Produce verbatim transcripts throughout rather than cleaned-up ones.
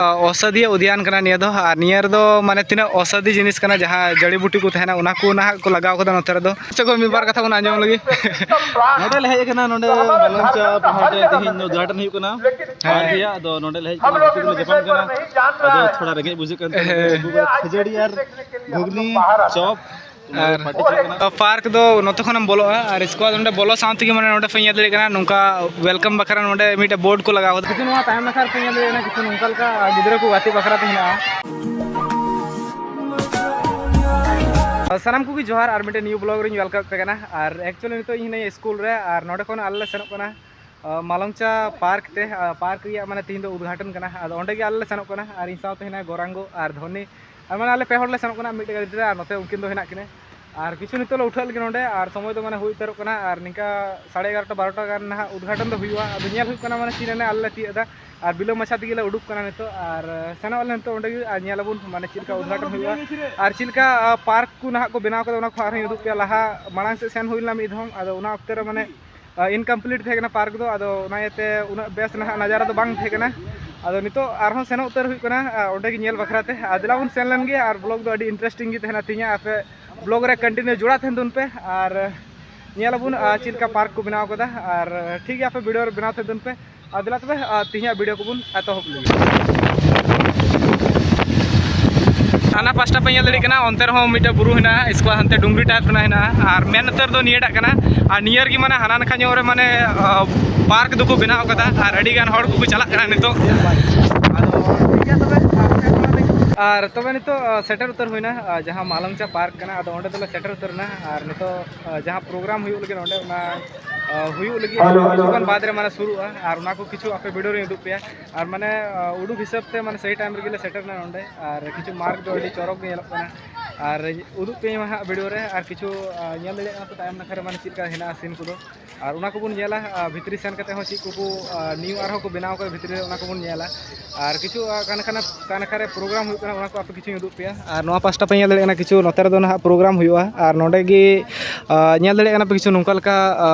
ᱚᱥᱟᱫᱷᱤᱭᱟᱹ ᱩᱫᱽᱭᱟᱱ ᱠᱟᱱᱟ ᱱᱤᱭᱟᱹ ᱫᱚ, ᱟᱨ ᱱᱤᱭᱟᱹ ᱨᱮᱫᱚ ᱢᱟᱱᱮ ᱛᱤᱱᱟᱹᱜ ᱚᱥᱟᱫᱷᱤ ᱡᱤᱱᱤᱥ ᱠᱟᱱᱟ, ᱡᱟᱦᱟᱸ ᱡᱟᱹᱲᱤ ᱵᱩᱴᱤ ᱠᱚ ᱛᱟᱦᱮᱱᱟ, ᱚᱱᱟ ᱠᱚ ᱱᱟᱦᱟᱜ ᱠᱚ ᱞᱟᱜᱟᱣ ᱠᱟᱫᱟ ᱱᱚᱛᱮ ᱨᱮᱫᱚ᱾ ᱥᱮ ᱠᱚ ᱢᱤᱫ ᱵᱟᱨ ᱠᱟᱛᱷᱟ ᱵᱚᱱ ᱟᱸᱡᱚᱢ ᱞᱟᱹᱜᱤᱫ᱾ ᱱᱚᱰᱮ ᱞᱮ ᱦᱮᱡ ᱟᱠᱟᱱᱟ, ᱱᱚᱰᱮ ᱢᱟᱞᱚᱝ ᱪᱟ ᱯᱟᱦᱴᱟ ᱛᱮᱦᱮᱧ ᱫᱚ ᱩᱫᱽᱜᱷᱟᱴᱚᱱ ᱦᱩᱭᱩᱜ ᱠᱟᱱᱟ᱾ ᱦᱮᱸ᱾ ᱟᱨ ᱜᱮᱭᱟ, ᱟᱫᱚ ᱱᱚᱰᱮ ᱞᱮ ᱦᱮᱡ ᱟᱠᱟᱱᱟ, ᱜᱟᱛᱮ ᱠᱚᱞᱮ ᱧᱟᱯᱟᱢ ᱠᱟᱱᱟ᱾ ᱟᱫᱚ ᱛᱷᱚᱲᱟ ᱨᱮᱸᱜᱮᱡ ᱵᱩᱡᱷᱟᱹᱜ ᱠᱟᱱ ᱛᱟᱦᱮᱸᱱᱟ᱾ ᱦᱮᱸ᱾ ᱟᱹᱜᱩ ᱠᱟᱫᱟ ᱠᱷᱟᱹᱡᱟᱹᱲᱤ ᱟᱨ ᱜᱷᱩᱜᱽᱱᱤ, ᱪᱚᱯ᱾ ᱟᱨ ᱯᱟᱨᱠ ᱫᱚ ᱱᱚᱛᱮ ᱠᱷᱚᱱᱮᱢ ᱵᱚᱞᱚᱜᱼᱟ, ᱟᱨ ᱤᱥᱠᱮ ᱵᱟᱫ ᱚᱸᱰᱮ ᱵᱚᱞᱚ ᱥᱟᱶ ᱛᱮᱜᱮ ᱢᱟᱱᱮ ᱱᱚᱰᱮ ᱯᱮ ᱧᱮᱞ ᱫᱟᱲᱮᱭᱟᱜ ᱠᱟᱱᱟ, ᱱᱚᱝᱠᱟ ᱣᱮᱞᱠᱟᱢ ᱵᱟᱠᱷᱨᱟ ᱱᱚᱰᱮ ᱢᱤᱫᱴᱮᱡ ᱵᱳᱨᱰ ᱠᱚ ᱞᱟᱜᱟᱣ ᱠᱟᱫᱟ᱾ ᱠᱤᱪᱷᱩ ᱱᱚᱣᱟ ᱛᱟᱭᱚᱢ ᱱᱟᱠᱷᱟ ᱨᱮ ᱯᱮ ᱧᱮᱞ ᱫᱟᱲᱮᱭᱟᱜ ᱠᱟᱱᱟ, ᱠᱤᱪᱷᱩ ᱱᱚᱝᱠᱟ ᱞᱮᱠᱟ ᱜᱤᱫᱽᱨᱟᱹ ᱠᱚ ᱜᱟᱛᱮ ᱵᱟᱠᱷᱨᱟ ᱛᱮ ᱦᱮᱱᱟᱜᱼᱟ᱾ ᱥᱟᱱᱟᱢ ᱠᱚᱜᱮ ᱡᱚᱦᱟᱨ, ᱟᱨ ᱢᱤᱫᱴᱮᱱ ᱱᱤᱭᱩ ᱵᱞᱚᱜ ᱨᱤᱧ ᱣᱮᱞᱠᱟᱢ ᱯᱮ ᱠᱟᱱᱟ᱾ ᱟᱨ ᱮᱠᱪᱩᱭᱮᱞᱤ ᱱᱤᱛᱚᱜ ᱤᱧ ᱦᱤᱱᱟᱹᱧᱟ ᱤᱥᱠᱩᱞ ᱨᱮ, ᱟᱨ ᱱᱚᱰᱮ ᱠᱷᱚᱱ ᱟᱞᱮ ᱞᱮ ᱥᱮᱱᱚᱜ ᱠᱟᱱᱟ ᱟ, ᱢᱟᱞᱚᱝᱪᱟ ᱯᱟᱨᱠ ᱛᱮ, ᱟ, ᱯᱟᱨᱠ ᱨᱮᱭᱟᱜ ᱢᱟᱱᱮ ᱛᱤᱦᱤᱧ ᱫᱚ ᱩᱫᱽᱜᱷᱟᱴᱚᱱ ᱠᱟᱱᱟ᱾ ᱟᱫᱚ ᱚᱸᱰᱮ ᱜᱮ ᱟᱞᱮ ᱞᱮ ᱥᱮᱱᱚᱜ ᱠᱟᱱᱟ, ᱟᱨ ᱤᱧ ᱥᱟᱶᱛᱮ ᱦᱮᱱᱟᱭᱟ ᱜᱳᱨᱟᱝᱜᱚ ᱟᱨ ᱫᱷᱚᱱᱤ, ᱟᱨ ᱢᱟᱱᱮ ᱟᱞᱮ ᱯᱮ ᱦᱚᱲ ᱞᱮ ᱥᱮᱱᱚᱜ ᱠᱟᱱᱟ ᱢᱤᱫᱴᱮᱡ ᱜᱟᱹᱰᱤ ᱨᱮ, ᱟᱨ ᱱᱚᱛᱮ ᱩᱱᱠᱤᱱ ᱫᱚ ᱦᱮᱱᱟᱜ ᱠᱤᱱᱟᱹ᱾ ᱟᱨ ᱠᱤᱪᱷᱩ ᱱᱤᱛᱚᱜ ᱞᱮ ᱩᱴᱷᱟᱹᱜ ᱞᱟᱹᱜᱤᱫ ᱱᱚᱸᱰᱮ, ᱟᱨ ᱥᱚᱢᱚᱭ ᱫᱚ ᱢᱟᱱᱮ ᱦᱩᱭ ᱩᱛᱟᱹᱨᱚᱜ ᱠᱟᱱᱟ, ᱟᱨ ᱱᱤᱝᱠᱟ ᱥᱟᱲᱮ ᱮᱜᱟᱨᱚᱴᱟ ᱵᱟᱨᱚᱴᱟ ᱜᱟᱱ ᱱᱟᱦᱟᱜ ᱩᱫᱽᱜᱷᱟᱴᱚᱱ ᱫᱚ ᱦᱩᱭᱩᱜᱼᱟ᱾ ᱟᱫᱚ ᱧᱮᱞ ᱦᱩᱭᱩᱜ ᱠᱟᱱᱟ ᱢᱟᱱᱮ ᱛᱤᱱ ᱨᱮ ᱟᱞᱮ ᱞᱮ ᱛᱤᱭᱟᱹᱜ ᱮᱫᱟ, ᱟᱨ ᱵᱤᱞᱚᱢ ᱢᱟᱪᱷᱟ ᱛᱮᱜᱮ ᱞᱮ ᱩᱰᱩᱠ ᱠᱟᱱᱟ ᱱᱤᱛᱚᱜ, ᱟᱨ ᱥᱮᱱᱚᱜ ᱟᱞᱮ ᱱᱤᱛᱚᱜ ᱚᱸᱰᱮ ᱜᱮ, ᱟᱨ ᱧᱮᱞ ᱟᱵᱚᱱ ᱢᱟᱱᱮ ᱪᱮᱫ ᱞᱮᱠᱟ ᱩᱫᱽᱜᱷᱟᱴᱚᱱ ᱦᱩᱭᱩᱜᱼᱟ, ᱟᱨ ᱪᱮᱫ ᱞᱮᱠᱟ, ᱟ, ᱯᱟᱨᱠ ᱠᱚ ᱱᱟᱦᱟᱜ ᱠᱚ ᱵᱮᱱᱟᱣ ᱠᱟᱫᱟ, ᱚᱱᱟ ᱠᱚ ᱟᱨᱦᱚᱸᱧ ᱩᱫᱩᱜ ᱯᱮᱭᱟ᱾ ᱞᱟᱦᱟ ᱢᱟᱲᱟᱝ ᱥᱮᱫ ᱥᱮᱱ ᱦᱩᱭ ᱞᱮᱱᱟ ᱢᱤᱫ ᱫᱷᱚᱢ, ᱟᱫᱚ ᱚᱱᱟ ᱚᱠᱛᱮ ᱨᱮ ᱢᱟᱱᱮ ᱤᱱᱠᱚᱢᱯᱞᱤᱴ ᱛᱟᱦᱮᱸ ᱠᱟᱱᱟ ᱯᱟᱨᱠ ᱫᱚ, ᱟᱫᱚ ᱚᱱᱟ ᱤᱭᱟᱹᱛᱮ ᱩᱱᱟᱹᱜ ᱵᱮᱥ ᱱᱟᱦᱟᱜ ᱱᱟᱡᱟᱨᱟ ᱫᱚ ᱵᱟᱝ ᱛᱟᱦᱮᱸ ᱠᱟᱱᱟ᱾ ᱟᱫᱚ ᱱᱤᱛᱚᱜ ᱟᱨᱦᱚᱸ ᱥᱮᱱᱚᱜ ᱩᱛᱟᱹᱨ ᱦᱩᱭᱩᱜ ᱠᱟᱱᱟ, ᱟ, ᱚᱸᱰᱮ ᱜᱮ ᱧᱮᱞ ᱵᱟᱠᱷᱨᱟ ᱛᱮ᱾ ᱟᱨ ᱫᱮᱞᱟ ᱵᱚᱱ ᱥᱮᱱ ᱞᱮᱱ ᱜᱮ, ᱟᱨ ᱵᱞᱚᱜ ᱫᱚ ᱟᱹᱰᱤ ᱤᱱᱴᱟᱨᱮᱥᱴᱤᱝ ᱜᱮ ᱛᱟᱦᱮᱱᱟ ᱛᱮᱦᱮᱧᱟᱜ᱾ ᱟᱯᱮ ᱵᱞᱚᱜ ᱨᱮ ᱠᱚᱱᱴᱤᱱᱤᱭᱩ ᱡᱚᱲᱟᱣ ᱛᱟᱦᱮᱱ ᱛᱟᱵᱚᱱ ᱯᱮ, ᱟᱨ ᱧᱮᱞ ᱟᱵᱚᱱ, ᱟ, ᱪᱮᱫ ᱞᱮᱠᱟ ᱯᱟᱨᱠ ᱠᱚ ᱵᱮᱱᱟᱣ ᱠᱟᱫᱟ᱾ ᱟᱨ ᱴᱷᱤᱠ ᱜᱮᱭᱟ, ᱟᱯᱮ ᱵᱷᱤᱰᱤᱭᱳ ᱨᱮ ᱵᱮᱱᱟᱣ ᱛᱟᱦᱮᱱ ᱛᱟᱵᱚᱱ ᱯᱮ᱾ ᱟᱨ ᱫᱮᱞᱟ ᱛᱚᱵᱮ, ᱟ, ᱛᱮᱦᱮᱧᱟᱜ ᱵᱷᱤᱰᱤᱭᱳ ᱠᱚᱵᱚᱱ ᱮᱛᱚᱦᱚᱵ ᱞᱮᱜᱮ᱾ ᱦᱟᱱᱟ ᱯᱟᱥᱴᱟ ᱯᱮ ᱧᱮᱞ ᱫᱟᱲᱮᱭᱟᱜ ᱠᱟᱱᱟ, ᱚᱱᱛᱮ ᱨᱮᱦᱚᱸ ᱢᱤᱫᱴᱮᱱ ᱵᱩᱨᱩ ᱦᱮᱱᱟᱜᱼᱟ, ᱤᱥᱠᱮ ᱵᱟᱫ ᱦᱟᱱᱛᱮ ᱰᱩᱝᱨᱤ ᱴᱟᱭᱤᱯ ᱨᱮᱱᱟᱜ ᱦᱮᱱᱟᱜᱼᱟ, ᱟᱨ ᱢᱮᱱ ᱩᱛᱟᱹᱨ ᱫᱚ ᱱᱤᱭᱟᱹᱴᱟᱜ ᱠᱟᱱᱟ᱾ ᱟᱨ ᱱᱤᱭᱟᱹ ᱨᱮᱜᱮ ᱢᱟᱱᱮ ᱦᱟᱱᱟ ᱱᱟᱠᱷᱟ ᱧᱚᱜ ᱨᱮ ᱢᱟᱱᱮ, ᱟ, ᱯᱟᱨᱠ ᱫᱚᱠᱚ ᱵᱮᱱᱟᱣ ᱠᱟᱫᱟ, ᱟᱨ ᱟᱹᱰᱤ ᱜᱟᱱ ᱦᱚᱲ ᱠᱚᱠᱚ ᱪᱟᱞᱟᱜ ᱠᱟᱱᱟ ᱱᱤᱛᱚᱜ᱾ ᱟᱫᱚ ᱴᱷᱤᱠ ᱜᱮᱭᱟ ᱛᱚᱵᱮ, ᱟᱨ ᱛᱚᱵᱮ ᱱᱤᱛᱚᱜ, ᱟ, ᱥᱮᱴᱮᱨ ᱩᱛᱟᱹᱨ ᱦᱩᱭᱱᱟ, ᱟ, ᱡᱟᱦᱟᱸ ᱢᱟᱞᱚᱝᱪᱟ ᱯᱟᱨᱠ ᱠᱟᱱᱟ᱾ ᱟᱫᱚ ᱚᱸᱰᱮ ᱫᱚᱞᱮ ᱥᱮᱴᱮᱨ ᱩᱛᱟᱹᱨ ᱮᱱᱟ, ᱟᱨ ᱱᱤᱛᱚᱜ, ᱟ, ᱡᱟᱦᱟᱸ ᱯᱨᱳᱜᱨᱟᱢ ᱦᱩᱭᱩᱜ ᱞᱟᱹᱜᱤᱫ ᱚᱸᱰᱮ, ᱚᱱᱟ, ᱟ, ᱦᱩᱭᱩᱜ ᱞᱟᱹᱜᱤᱫ ᱦᱮᱞᱳ, ᱦᱮᱞᱳ, ᱠᱤᱪᱷᱩ ᱠᱷᱚᱱ ᱦᱮᱞᱳ᱾ ᱵᱟᱫᱽ ᱨᱮ ᱢᱟᱱᱮ ᱥᱩᱨᱩᱜᱼᱟ, ᱟᱨ ᱚᱱᱟ ᱠᱚ ᱠᱤᱪᱷᱩ ᱟᱯᱮ ᱵᱷᱤᱰᱤᱭᱳ ᱨᱤᱧ ᱩᱫᱩᱜ ᱯᱮᱭᱟ᱾ ᱟᱨ ᱢᱟᱱᱮ, ᱟ, ᱩᱰᱩᱠ ᱦᱤᱥᱟᱹᱵ ᱛᱮ ᱢᱟᱱᱮ ᱥᱟᱹᱦᱤ ᱴᱟᱭᱤᱢ ᱨᱮᱜᱮ ᱞᱮ ᱥᱮᱴᱮᱨ ᱮᱱᱟ ᱱᱚᱸᱰᱮ, ᱟᱨ ᱠᱤᱪᱷᱩ ᱢᱟᱨᱠ ᱫᱚ ᱟᱹᱰᱤ ᱪᱚᱨᱚᱠ ᱜᱮ ᱧᱮᱞᱚᱜ ᱠᱟᱱᱟ, ᱟᱨ ᱩᱫᱩᱜ ᱯᱮᱭᱟᱹᱧ ᱦᱟᱸᱜ ᱵᱷᱤᱰᱤᱭᱳ ᱨᱮ᱾ ᱟᱨ ᱠᱤᱪᱷᱩ, ᱟ, ᱧᱮᱞ ᱫᱟᱲᱮᱭᱟᱜ ᱠᱟᱱᱟ ᱯᱮ ᱛᱟᱭᱚᱢ ᱱᱟᱠᱷᱟ ᱨᱮ ᱢᱟᱱᱮ ᱪᱮᱫ ᱞᱮᱠᱟ ᱦᱮᱱᱟᱜᱼᱟ ᱥᱤᱱ ᱠᱚᱫᱚ, ᱟᱨ ᱚᱱᱟ ᱠᱚᱵᱚᱱ ᱧᱮᱞᱟ, ᱟ, ᱵᱷᱤᱛᱨᱤ ᱥᱮᱱ ᱠᱟᱛᱮ ᱦᱚᱸ ᱪᱮᱫ ᱠᱚᱠᱚ, ᱟ, ᱱᱤᱭᱩ ᱟᱨᱦᱚᱸ ᱠᱚ ᱵᱮᱱᱟᱣ ᱠᱟᱫᱟ ᱵᱷᱤᱛᱨᱤ ᱨᱮ, ᱚᱱᱟ ᱠᱚᱵᱚᱱ ᱧᱮᱞᱟ᱾ ᱟᱨ ᱠᱤᱪᱷᱩ, ᱟ, ᱚᱠᱟ ᱱᱟᱠᱷᱟ, ᱚᱠᱟ ᱱᱟᱠᱷᱟ ᱨᱮ ᱯᱨᱳᱜᱨᱟᱢ ᱦᱩᱭᱩᱜ ᱠᱟᱱᱟ, ᱚᱱᱟ ᱠᱚ ᱟᱯᱮ ᱠᱤᱪᱷᱩᱧ ᱩᱫᱩᱜ ᱯᱮᱭᱟ᱾ ᱟᱨ ᱱᱚᱣᱟ ᱯᱟᱥᱴᱟ ᱯᱮ ᱧᱮᱞ ᱫᱟᱲᱮᱭᱟᱜ ᱠᱟᱱᱟ, ᱠᱤᱪᱷᱩ ᱱᱚᱛᱮ ᱨᱮᱫᱚ ᱱᱟᱦᱟᱜ ᱯᱨᱳᱜᱨᱟᱢ ᱦᱩᱭᱩᱜᱼᱟ, ᱟᱨ ᱱᱚᱸᱰᱮ ᱜᱮ, ᱟ, ᱧᱮᱞ ᱫᱟᱲᱮᱭᱟᱜ ᱠᱟᱱᱟ ᱯᱮ ᱠᱤᱪᱷᱩ ᱱᱚᱝᱠᱟ ᱞᱮᱠᱟ, ᱟ,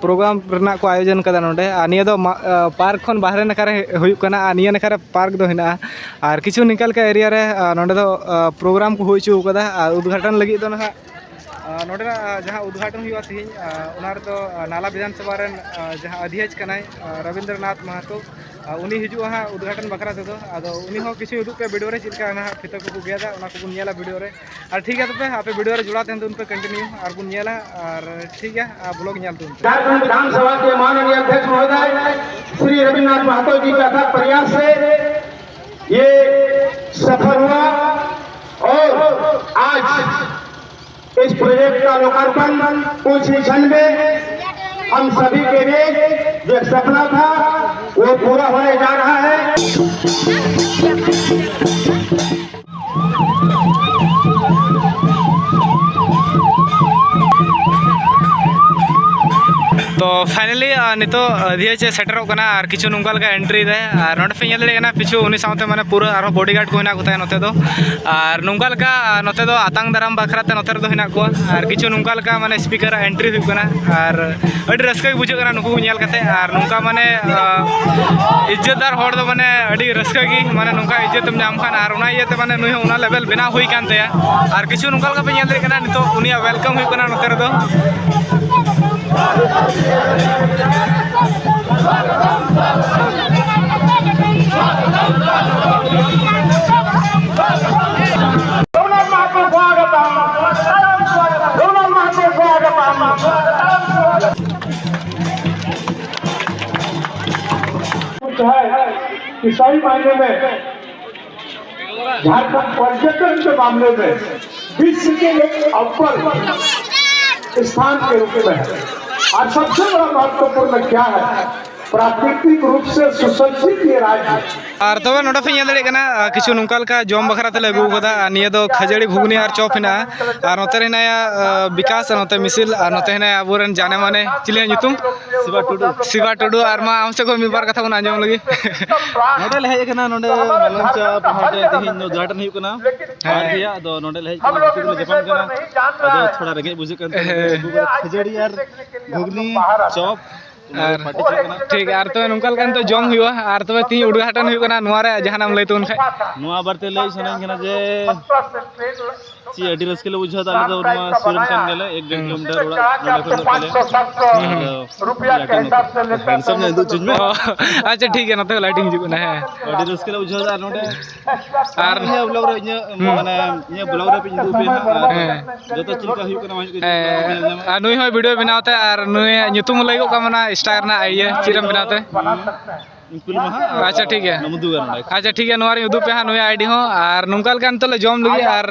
ᱯᱨᱳᱜᱨᱟᱢ ᱨᱮᱱᱟᱜ ᱠᱚ ᱟᱭᱳᱡᱚᱱ ᱠᱟᱫᱟ ᱱᱚᱰᱮ᱾ ᱟᱨ ᱱᱤᱭᱟᱹ ᱫᱚ ᱢᱟ-, ᱟ, ᱯᱟᱨᱠ ᱠᱷᱚᱱ ᱵᱟᱦᱨᱮ ᱱᱟᱠᱷᱟ ᱨᱮ ᱦᱩᱭᱩᱜ ᱠᱟᱱᱟ, ᱟᱨ ᱱᱤᱭᱟᱹ ᱱᱟᱠᱷᱟ ᱨᱮ ᱯᱟᱨᱠ ᱫᱚ ᱦᱮᱱᱟᱜᱼᱟ᱾ ᱟᱨ ᱠᱤᱪᱷᱩ ᱱᱤᱝᱠᱟ ᱞᱮᱠᱟ ᱮᱨᱤᱭᱟ ᱨᱮ, ᱟ, ᱱᱚᱰᱮ ᱫᱚ, ᱟ, ᱯᱨᱳᱜᱨᱟᱢ ᱠᱚ ᱦᱩᱭ ᱦᱚᱪᱚ ᱠᱟᱫᱟ᱾ ᱟᱨ ᱩᱫᱽᱜᱷᱟᱴᱚᱱ ᱞᱟᱹᱜᱤᱫ ᱫᱚ ᱱᱟᱦᱟᱜ, ᱟ, ᱱᱚᱰᱮᱱᱟᱜ, ᱟ, ᱡᱟᱦᱟᱸ ᱩᱫᱽᱜᱷᱟᱴᱚᱱ ᱦᱩᱭᱩᱜᱼᱟ ᱛᱮᱦᱮᱧ, ᱟ, ᱚᱱᱟ ᱨᱮᱫᱚ, ᱟ, ᱱᱟᱞᱟ ᱵᱤᱫᱷᱟᱱ ᱥᱚᱵᱷᱟ ᱨᱮᱱ, ᱟ, ᱡᱟᱦᱟᱸ ᱚᱫᱷᱭᱚᱠᱥ ᱠᱟᱱᱟᱭ, ᱟ, ᱨᱚᱵᱤᱱᱫᱨᱚᱱᱟᱛᱷ ᱢᱟᱦᱟᱛᱚ, ᱟ, ᱩᱱᱤ ᱦᱤᱡᱩᱜᱼᱟ ᱦᱟᱸᱜ ᱩᱫᱽᱜᱷᱟᱴᱚᱱ ᱵᱟᱠᱷᱨᱟ ᱛᱮᱫᱚ᱾ ᱟᱫᱚ ᱩᱱᱤ ᱦᱚᱸ ᱠᱤᱪᱷᱩ ᱩᱫᱩᱜ ᱯᱮ ᱵᱷᱤᱰᱤᱭᱳ ᱨᱮ, ᱪᱮᱫ ᱞᱮᱠᱟ ᱱᱟᱦᱟᱜ ᱯᱷᱤᱛᱟᱹ ᱠᱚᱠᱚ ᱜᱮᱫᱟ, ᱚᱱᱟ ᱠᱚᱵᱚᱱ ᱧᱮᱞᱟ ᱵᱷᱤᱰᱤᱭᱳ ᱨᱮ᱾ ᱟᱨ ᱴᱷᱤᱠ ᱜᱮᱭᱟ, ᱛᱚᱵᱮ ᱟᱯᱮ ᱵᱷᱤᱰᱤᱭᱳ ᱨᱮ ᱡᱚᱲᱟᱣ ᱛᱟᱦᱮᱱ ᱛᱟᱵᱚᱱ ᱯᱮ, ᱠᱚᱱᱴᱤᱱᱤᱭᱩ ᱟᱨ ᱵᱚᱱ ᱧᱮᱞᱟ᱾ ᱟᱨ ᱴᱷᱤᱠ ᱜᱮᱭᱟ, ᱟᱨ ᱵᱞᱚᱜ ᱧᱮᱞ ᱛᱟᱵᱚᱱ ᱯᱮ᱾ झारखंड विधानसभा के माननीय अध्यक्ष महोदय श्री रविन्द्रनाथ महतो जी के अथक प्रयास से ये सफल हुआ और आज इस प्रोजेक्ट का लोकार्पण कुछ ही क्षण में हम सभी के लिए जो एक सपना था, वो पूरा होने जा रहा है। ᱛᱚ ᱯᱷᱟᱭᱱᱟᱞᱤ, ᱟ, ᱱᱤᱛᱚᱜ, ᱟ, ᱫᱷᱤᱭᱟᱹ ᱪᱮ ᱥᱮᱴᱮᱨᱚᱜ ᱠᱟᱱᱟ ᱟᱨ ᱠᱤᱪᱷᱩ ᱱᱚᱝᱠᱟ ᱞᱮᱠᱟ ᱮᱱᱴᱨᱤ ᱨᱮ, ᱟᱨ ᱱᱚᱰᱮ ᱯᱮ ᱧᱮᱞ ᱫᱟᱲᱮᱭᱟᱜ ᱠᱟᱱᱟ ᱯᱤᱪᱷᱩ ᱩᱱᱤ ᱥᱟᱶᱛᱮ ᱢᱟᱱᱮ ᱯᱩᱨᱟᱹ ᱟᱨᱦᱚᱸ ᱵᱚᱰᱤᱜᱟᱨᱰ ᱠᱚ ᱦᱮᱱᱟᱜ ᱠᱚ ᱛᱟᱭᱟ ᱱᱚᱛᱮ ᱫᱚ᱾ ᱟᱨ ᱱᱚᱝᱠᱟ ᱞᱮᱠᱟ, ᱟ, ᱱᱚᱛᱮ ᱫᱚ ᱟᱛᱟᱝ ᱫᱟᱨᱟᱢ ᱵᱟᱠᱷᱨᱟ ᱛᱮ ᱱᱚᱛᱮ ᱨᱮᱫᱚ ᱦᱮᱱᱟᱜ ᱠᱚᱣᱟ, ᱟᱨ ᱠᱤᱪᱷᱩ ᱱᱚᱝᱠᱟ ᱞᱮᱠᱟ ᱢᱟᱱᱮ ᱥᱯᱤᱠᱟᱨᱟᱜ ᱮᱱᱴᱨᱤ ᱦᱩᱭᱩᱜ ᱠᱟᱱᱟ᱾ ᱟᱨ ᱟᱹᱰᱤ ᱨᱟᱹᱥᱠᱟᱹ ᱜᱮ ᱵᱩᱡᱷᱟᱹᱜ ᱠᱟᱱᱟ ᱱᱩᱠᱩ ᱠᱚ ᱧᱮᱞ ᱠᱟᱛᱮ᱾ ᱟᱨ ᱱᱚᱝᱠᱟ ᱢᱟᱱᱮ, ᱟ, ᱤᱡᱽᱡᱚᱛᱫᱟᱨ ᱦᱚᱲ ᱫᱚ ᱢᱟᱱᱮ ᱟᱹᱰᱤ ᱨᱟᱹᱥᱠᱟᱹ ᱜᱮ, ᱢᱟᱱᱮ ᱱᱚᱝᱠᱟ ᱤᱡᱽᱡᱚᱛ ᱮᱢ ᱧᱟᱢ ᱠᱷᱟᱱ, ᱟᱨ ᱚᱱᱟ ᱤᱭᱟᱹᱛᱮ ᱢᱟᱱᱮ ᱱᱩᱭ ᱦᱚᱸ ᱚᱱᱟ ᱞᱮᱵᱮᱞ ᱵᱮᱱᱟᱣ ᱦᱩᱭ ᱠᱟᱱ ᱛᱟᱭᱟ᱾ ᱟᱨ ᱠᱤᱪᱷᱩ ᱱᱚᱝᱠᱟ ᱞᱮᱠᱟ ᱯᱮ ᱧᱮᱞ ᱫᱟᱲᱮᱭᱟᱜ ᱠᱟᱱᱟ, ᱱᱤᱛᱚᱜ ᱩᱱᱤᱭᱟᱜ ᱣᱮᱞᱠᱟᱢ ᱦᱩᱭᱩᱜ ᱠᱟᱱᱟ ᱱᱚᱛᱮ ᱨᱮᱫᱚ᱾ जो है कि सही मायने में झारखंड पर्यटन के मामले में विश्व के एक अव्वल स्थान के रूप में है। और सबसे बड़ा महत्वपूर्ण क्या है, प्राकृतिक रूप से सुसज्जित ये राज्य। ᱟᱨ ᱛᱚᱵᱮ ᱱᱚᱰᱮ ᱯᱮ ᱧᱮᱞ ᱫᱟᱲᱮᱭᱟᱜ ᱠᱟᱱᱟ, ᱟᱨ ᱠᱤᱪᱷᱩ ᱱᱚᱝᱠᱟ ᱞᱮᱠᱟ ᱡᱚᱢ ᱵᱟᱠᱷᱨᱟ ᱛᱮᱞᱮ ᱟᱹᱜᱩ ᱟᱠᱟᱫᱟ᱾ ᱟᱨ ᱱᱤᱭᱟᱹ ᱫᱚ ᱠᱷᱟᱹᱡᱟᱹᱲᱤ, ᱜᱷᱩᱜᱽᱱᱤ ᱟᱨ ᱪᱚᱯ ᱦᱮᱱᱟᱜᱼᱟ᱾ ᱟᱨ ᱱᱚᱛᱮ ᱨᱮ ᱦᱮᱱᱟᱭᱟ, ᱟᱨ ᱵᱤᱠᱟᱥ, ᱟᱨ ᱱᱚᱛᱮ ᱢᱤᱥᱤᱞ, ᱟᱨ ᱱᱚᱛᱮ ᱦᱮᱱᱟᱭᱟ ᱟᱵᱚᱨᱮᱱ ᱡᱟᱱᱮ ᱢᱟᱱᱮ, ᱪᱤᱞᱤᱭᱟᱜ ᱧᱩᱛᱩᱢ? ᱥᱤᱵᱟ ᱴᱩᱰᱩ᱾ ᱥᱤᱵᱟ ᱴᱩᱰᱩ᱾ ᱟᱨ ᱢᱟ ᱟᱢ ᱥᱮᱫ ᱠᱷᱚᱱ ᱢᱤᱫ ᱵᱟᱨ ᱠᱟᱛᱷᱟ ᱵᱚᱱ ᱟᱸᱡᱚᱢ ᱞᱮᱜᱮ᱾ ᱱᱚᱰᱮ ᱞᱮ ᱦᱮᱡ ᱟᱠᱟᱱᱟ, ᱱᱚᱰᱮ ᱢᱟᱞᱚᱝ ᱪᱟ ᱯᱟᱦᱴᱟ ᱛᱮᱦᱮᱧ ᱫᱚ ᱩᱫᱽᱜᱷᱟᱴᱚᱱ ᱦᱩᱭᱩᱜ ᱠᱟᱱᱟ᱾ ᱦᱮᱸ᱾ ᱟᱨ ᱜᱮᱭᱟ, ᱟᱫᱚ ᱱᱚᱰᱮ ᱞᱮ ᱦᱮᱡ ᱟᱠᱟᱱᱟ, ᱜᱟᱛᱮ ᱠᱚᱞᱮ ᱧᱟᱯᱟᱢ ᱠᱟᱱᱟ᱾ ᱟᱫᱚ ᱛᱷᱚᱲᱟ ᱨᱮᱸᱜᱮᱡ ᱵᱩᱡᱷᱟᱹᱜ ᱠᱟᱱ ᱛᱮ ᱦᱮᱸ᱾ ᱟᱹᱜᱩ ᱠᱟᱫᱟ ᱠᱷᱟᱹᱡᱟᱹᱲᱤ ᱟᱨ ᱜᱷᱩᱜᱽᱱᱤ, ᱪᱚᱯ᱾ ᱟᱨ ᱯᱟᱨᱴᱤ ᱪᱟᱞᱟᱜ ᱠᱟᱱᱟ᱾ ᱴᱷᱤᱠ, ᱟᱨ ᱛᱚᱵᱮ ᱱᱚᱝᱠᱟ ᱞᱮᱠᱟ ᱱᱤᱛᱚᱜ ᱡᱚᱢ ᱦᱩᱭᱩᱜᱼᱟ᱾ ᱟᱨ ᱛᱚᱵᱮ ᱛᱤᱦᱤᱧ ᱩᱫᱽᱜᱷᱟᱴᱚᱱ ᱦᱩᱭᱩᱜ ᱠᱟᱱᱟ, ᱱᱚᱣᱟ ᱨᱮ ᱡᱟᱦᱟᱱᱟᱜ ᱮᱢ ᱞᱟᱹᱭ ᱛᱟᱵᱚᱱ ᱠᱷᱟᱡ? ᱱᱚᱣᱟ ᱵᱟᱨᱮᱛᱮ ᱞᱟᱹᱭ ᱥᱟᱱᱟᱧ ᱠᱟᱱᱟ ᱡᱮ ᱪᱮᱫ ᱟᱹᱰᱤ ᱨᱟᱹᱥᱠᱟᱹ ᱞᱮ ᱵᱩᱡᱷᱟᱹᱣ ᱮᱫᱟ᱾ ᱟᱞᱮ ᱫᱚ ᱱᱚᱣᱟ ᱥᱩᱨ ᱨᱮᱱ ᱠᱟᱱ ᱜᱮᱭᱟᱞᱮ, ᱮᱠ ᱰᱮᱲ ᱦᱩᱸ᱾ ᱠᱤᱞᱳᱢᱤᱴᱟᱨ ᱚᱲᱟᱜ ᱱᱚᱰᱮ ᱠᱷᱚᱱ ᱫᱚ ᱛᱟᱞᱮ᱾ ᱦᱩᱸ᱾ ᱟᱫᱚ ᱦᱮᱱᱰᱥᱟᱢ ᱧᱚᱜ ᱩᱫᱩᱜ ᱦᱚᱪᱚᱧ ᱢᱮ᱾ ᱚ, ᱟᱪᱪᱷᱟ, ᱴᱷᱤᱠ ᱜᱮᱭᱟ, ᱱᱚᱛᱮ ᱠᱷᱚᱱ ᱞᱟᱭᱤᱴᱤᱝ ᱦᱤᱡᱩᱜ ᱠᱟᱱᱟ᱾ ᱦᱮᱸ᱾ ᱟᱹᱰᱤ ᱨᱟᱹᱥᱠᱟᱹ ᱞᱮ ᱵᱩᱡᱷᱟᱹᱣ ᱮᱫᱟ᱾ ᱟᱨ ᱱᱚᱰᱮ ᱟᱨ ᱤᱧᱟᱹᱜ ᱵᱞᱚᱜ ᱨᱮ ᱤᱧᱟᱹᱜ ᱦᱩᱸ᱾ ᱢᱟᱱᱮ ᱤᱧᱟᱹᱜ ᱵᱞᱚᱜ ᱨᱮ ᱤᱧ ᱩᱫᱩᱜ ᱟᱯᱮᱭᱟ ᱦᱟᱸᱜ᱾ ᱟᱨ ᱦᱮᱸ᱾ ᱡᱚᱛᱚ ᱪᱮᱫ ᱞᱮᱠᱟ ᱦᱩᱭᱩᱜ ᱠᱟᱱᱟ ᱵᱟᱝ ᱦᱩᱭᱩᱜ ᱠᱟᱱᱟ, ᱦᱮᱸ᱾ ᱧᱮᱞ ᱧᱟᱢᱟ᱾ ᱟᱨ ᱱᱩᱭ ᱦᱚᱸᱭ ᱵᱷᱤᱰᱤᱭᱳ ᱵᱮᱱᱟᱣ ᱛᱮ, ᱟᱨ ᱱᱩᱭᱟᱜ ᱧᱩᱛᱩᱢ ᱞᱟᱹᱭ ᱜᱚᱜ ᱠᱟᱜ ᱢᱮ ᱚᱱᱟ ᱤᱱᱥᱴᱟ ᱨᱮᱱᱟᱜ ᱤᱭᱟᱹ, ᱪᱮᱫ ᱮᱢ ᱵᱮᱱᱟᱣ ᱛᱮ? ᱤᱧ ᱠᱩᱞ ᱢᱟ ᱦᱟᱸᱜ᱾ ᱟᱪᱪᱷᱟ, ᱴᱷᱤᱠ ᱜᱮᱭᱟ᱾ ᱱᱚᱢᱩᱫᱩ ᱜᱟᱱ ᱚᱸᱰᱮ᱾ ᱟᱪᱪᱷᱟ, ᱴᱷᱤᱠ ᱜᱮᱭᱟ, ᱱᱚᱣᱟ ᱨᱤᱧ ᱩᱫᱩᱜ ᱯᱮᱭᱟ ᱦᱟᱸᱜ ᱱᱩᱭᱟᱜ ᱟᱭᱰᱤ ᱦᱚᱸ᱾ ᱟᱨ ᱱᱚᱝᱠᱟ ᱞᱮᱠᱟ ᱱᱤᱛᱚᱜ ᱞᱮ ᱡᱚᱢ ᱞᱟᱹᱜᱤᱫ, ᱟᱨ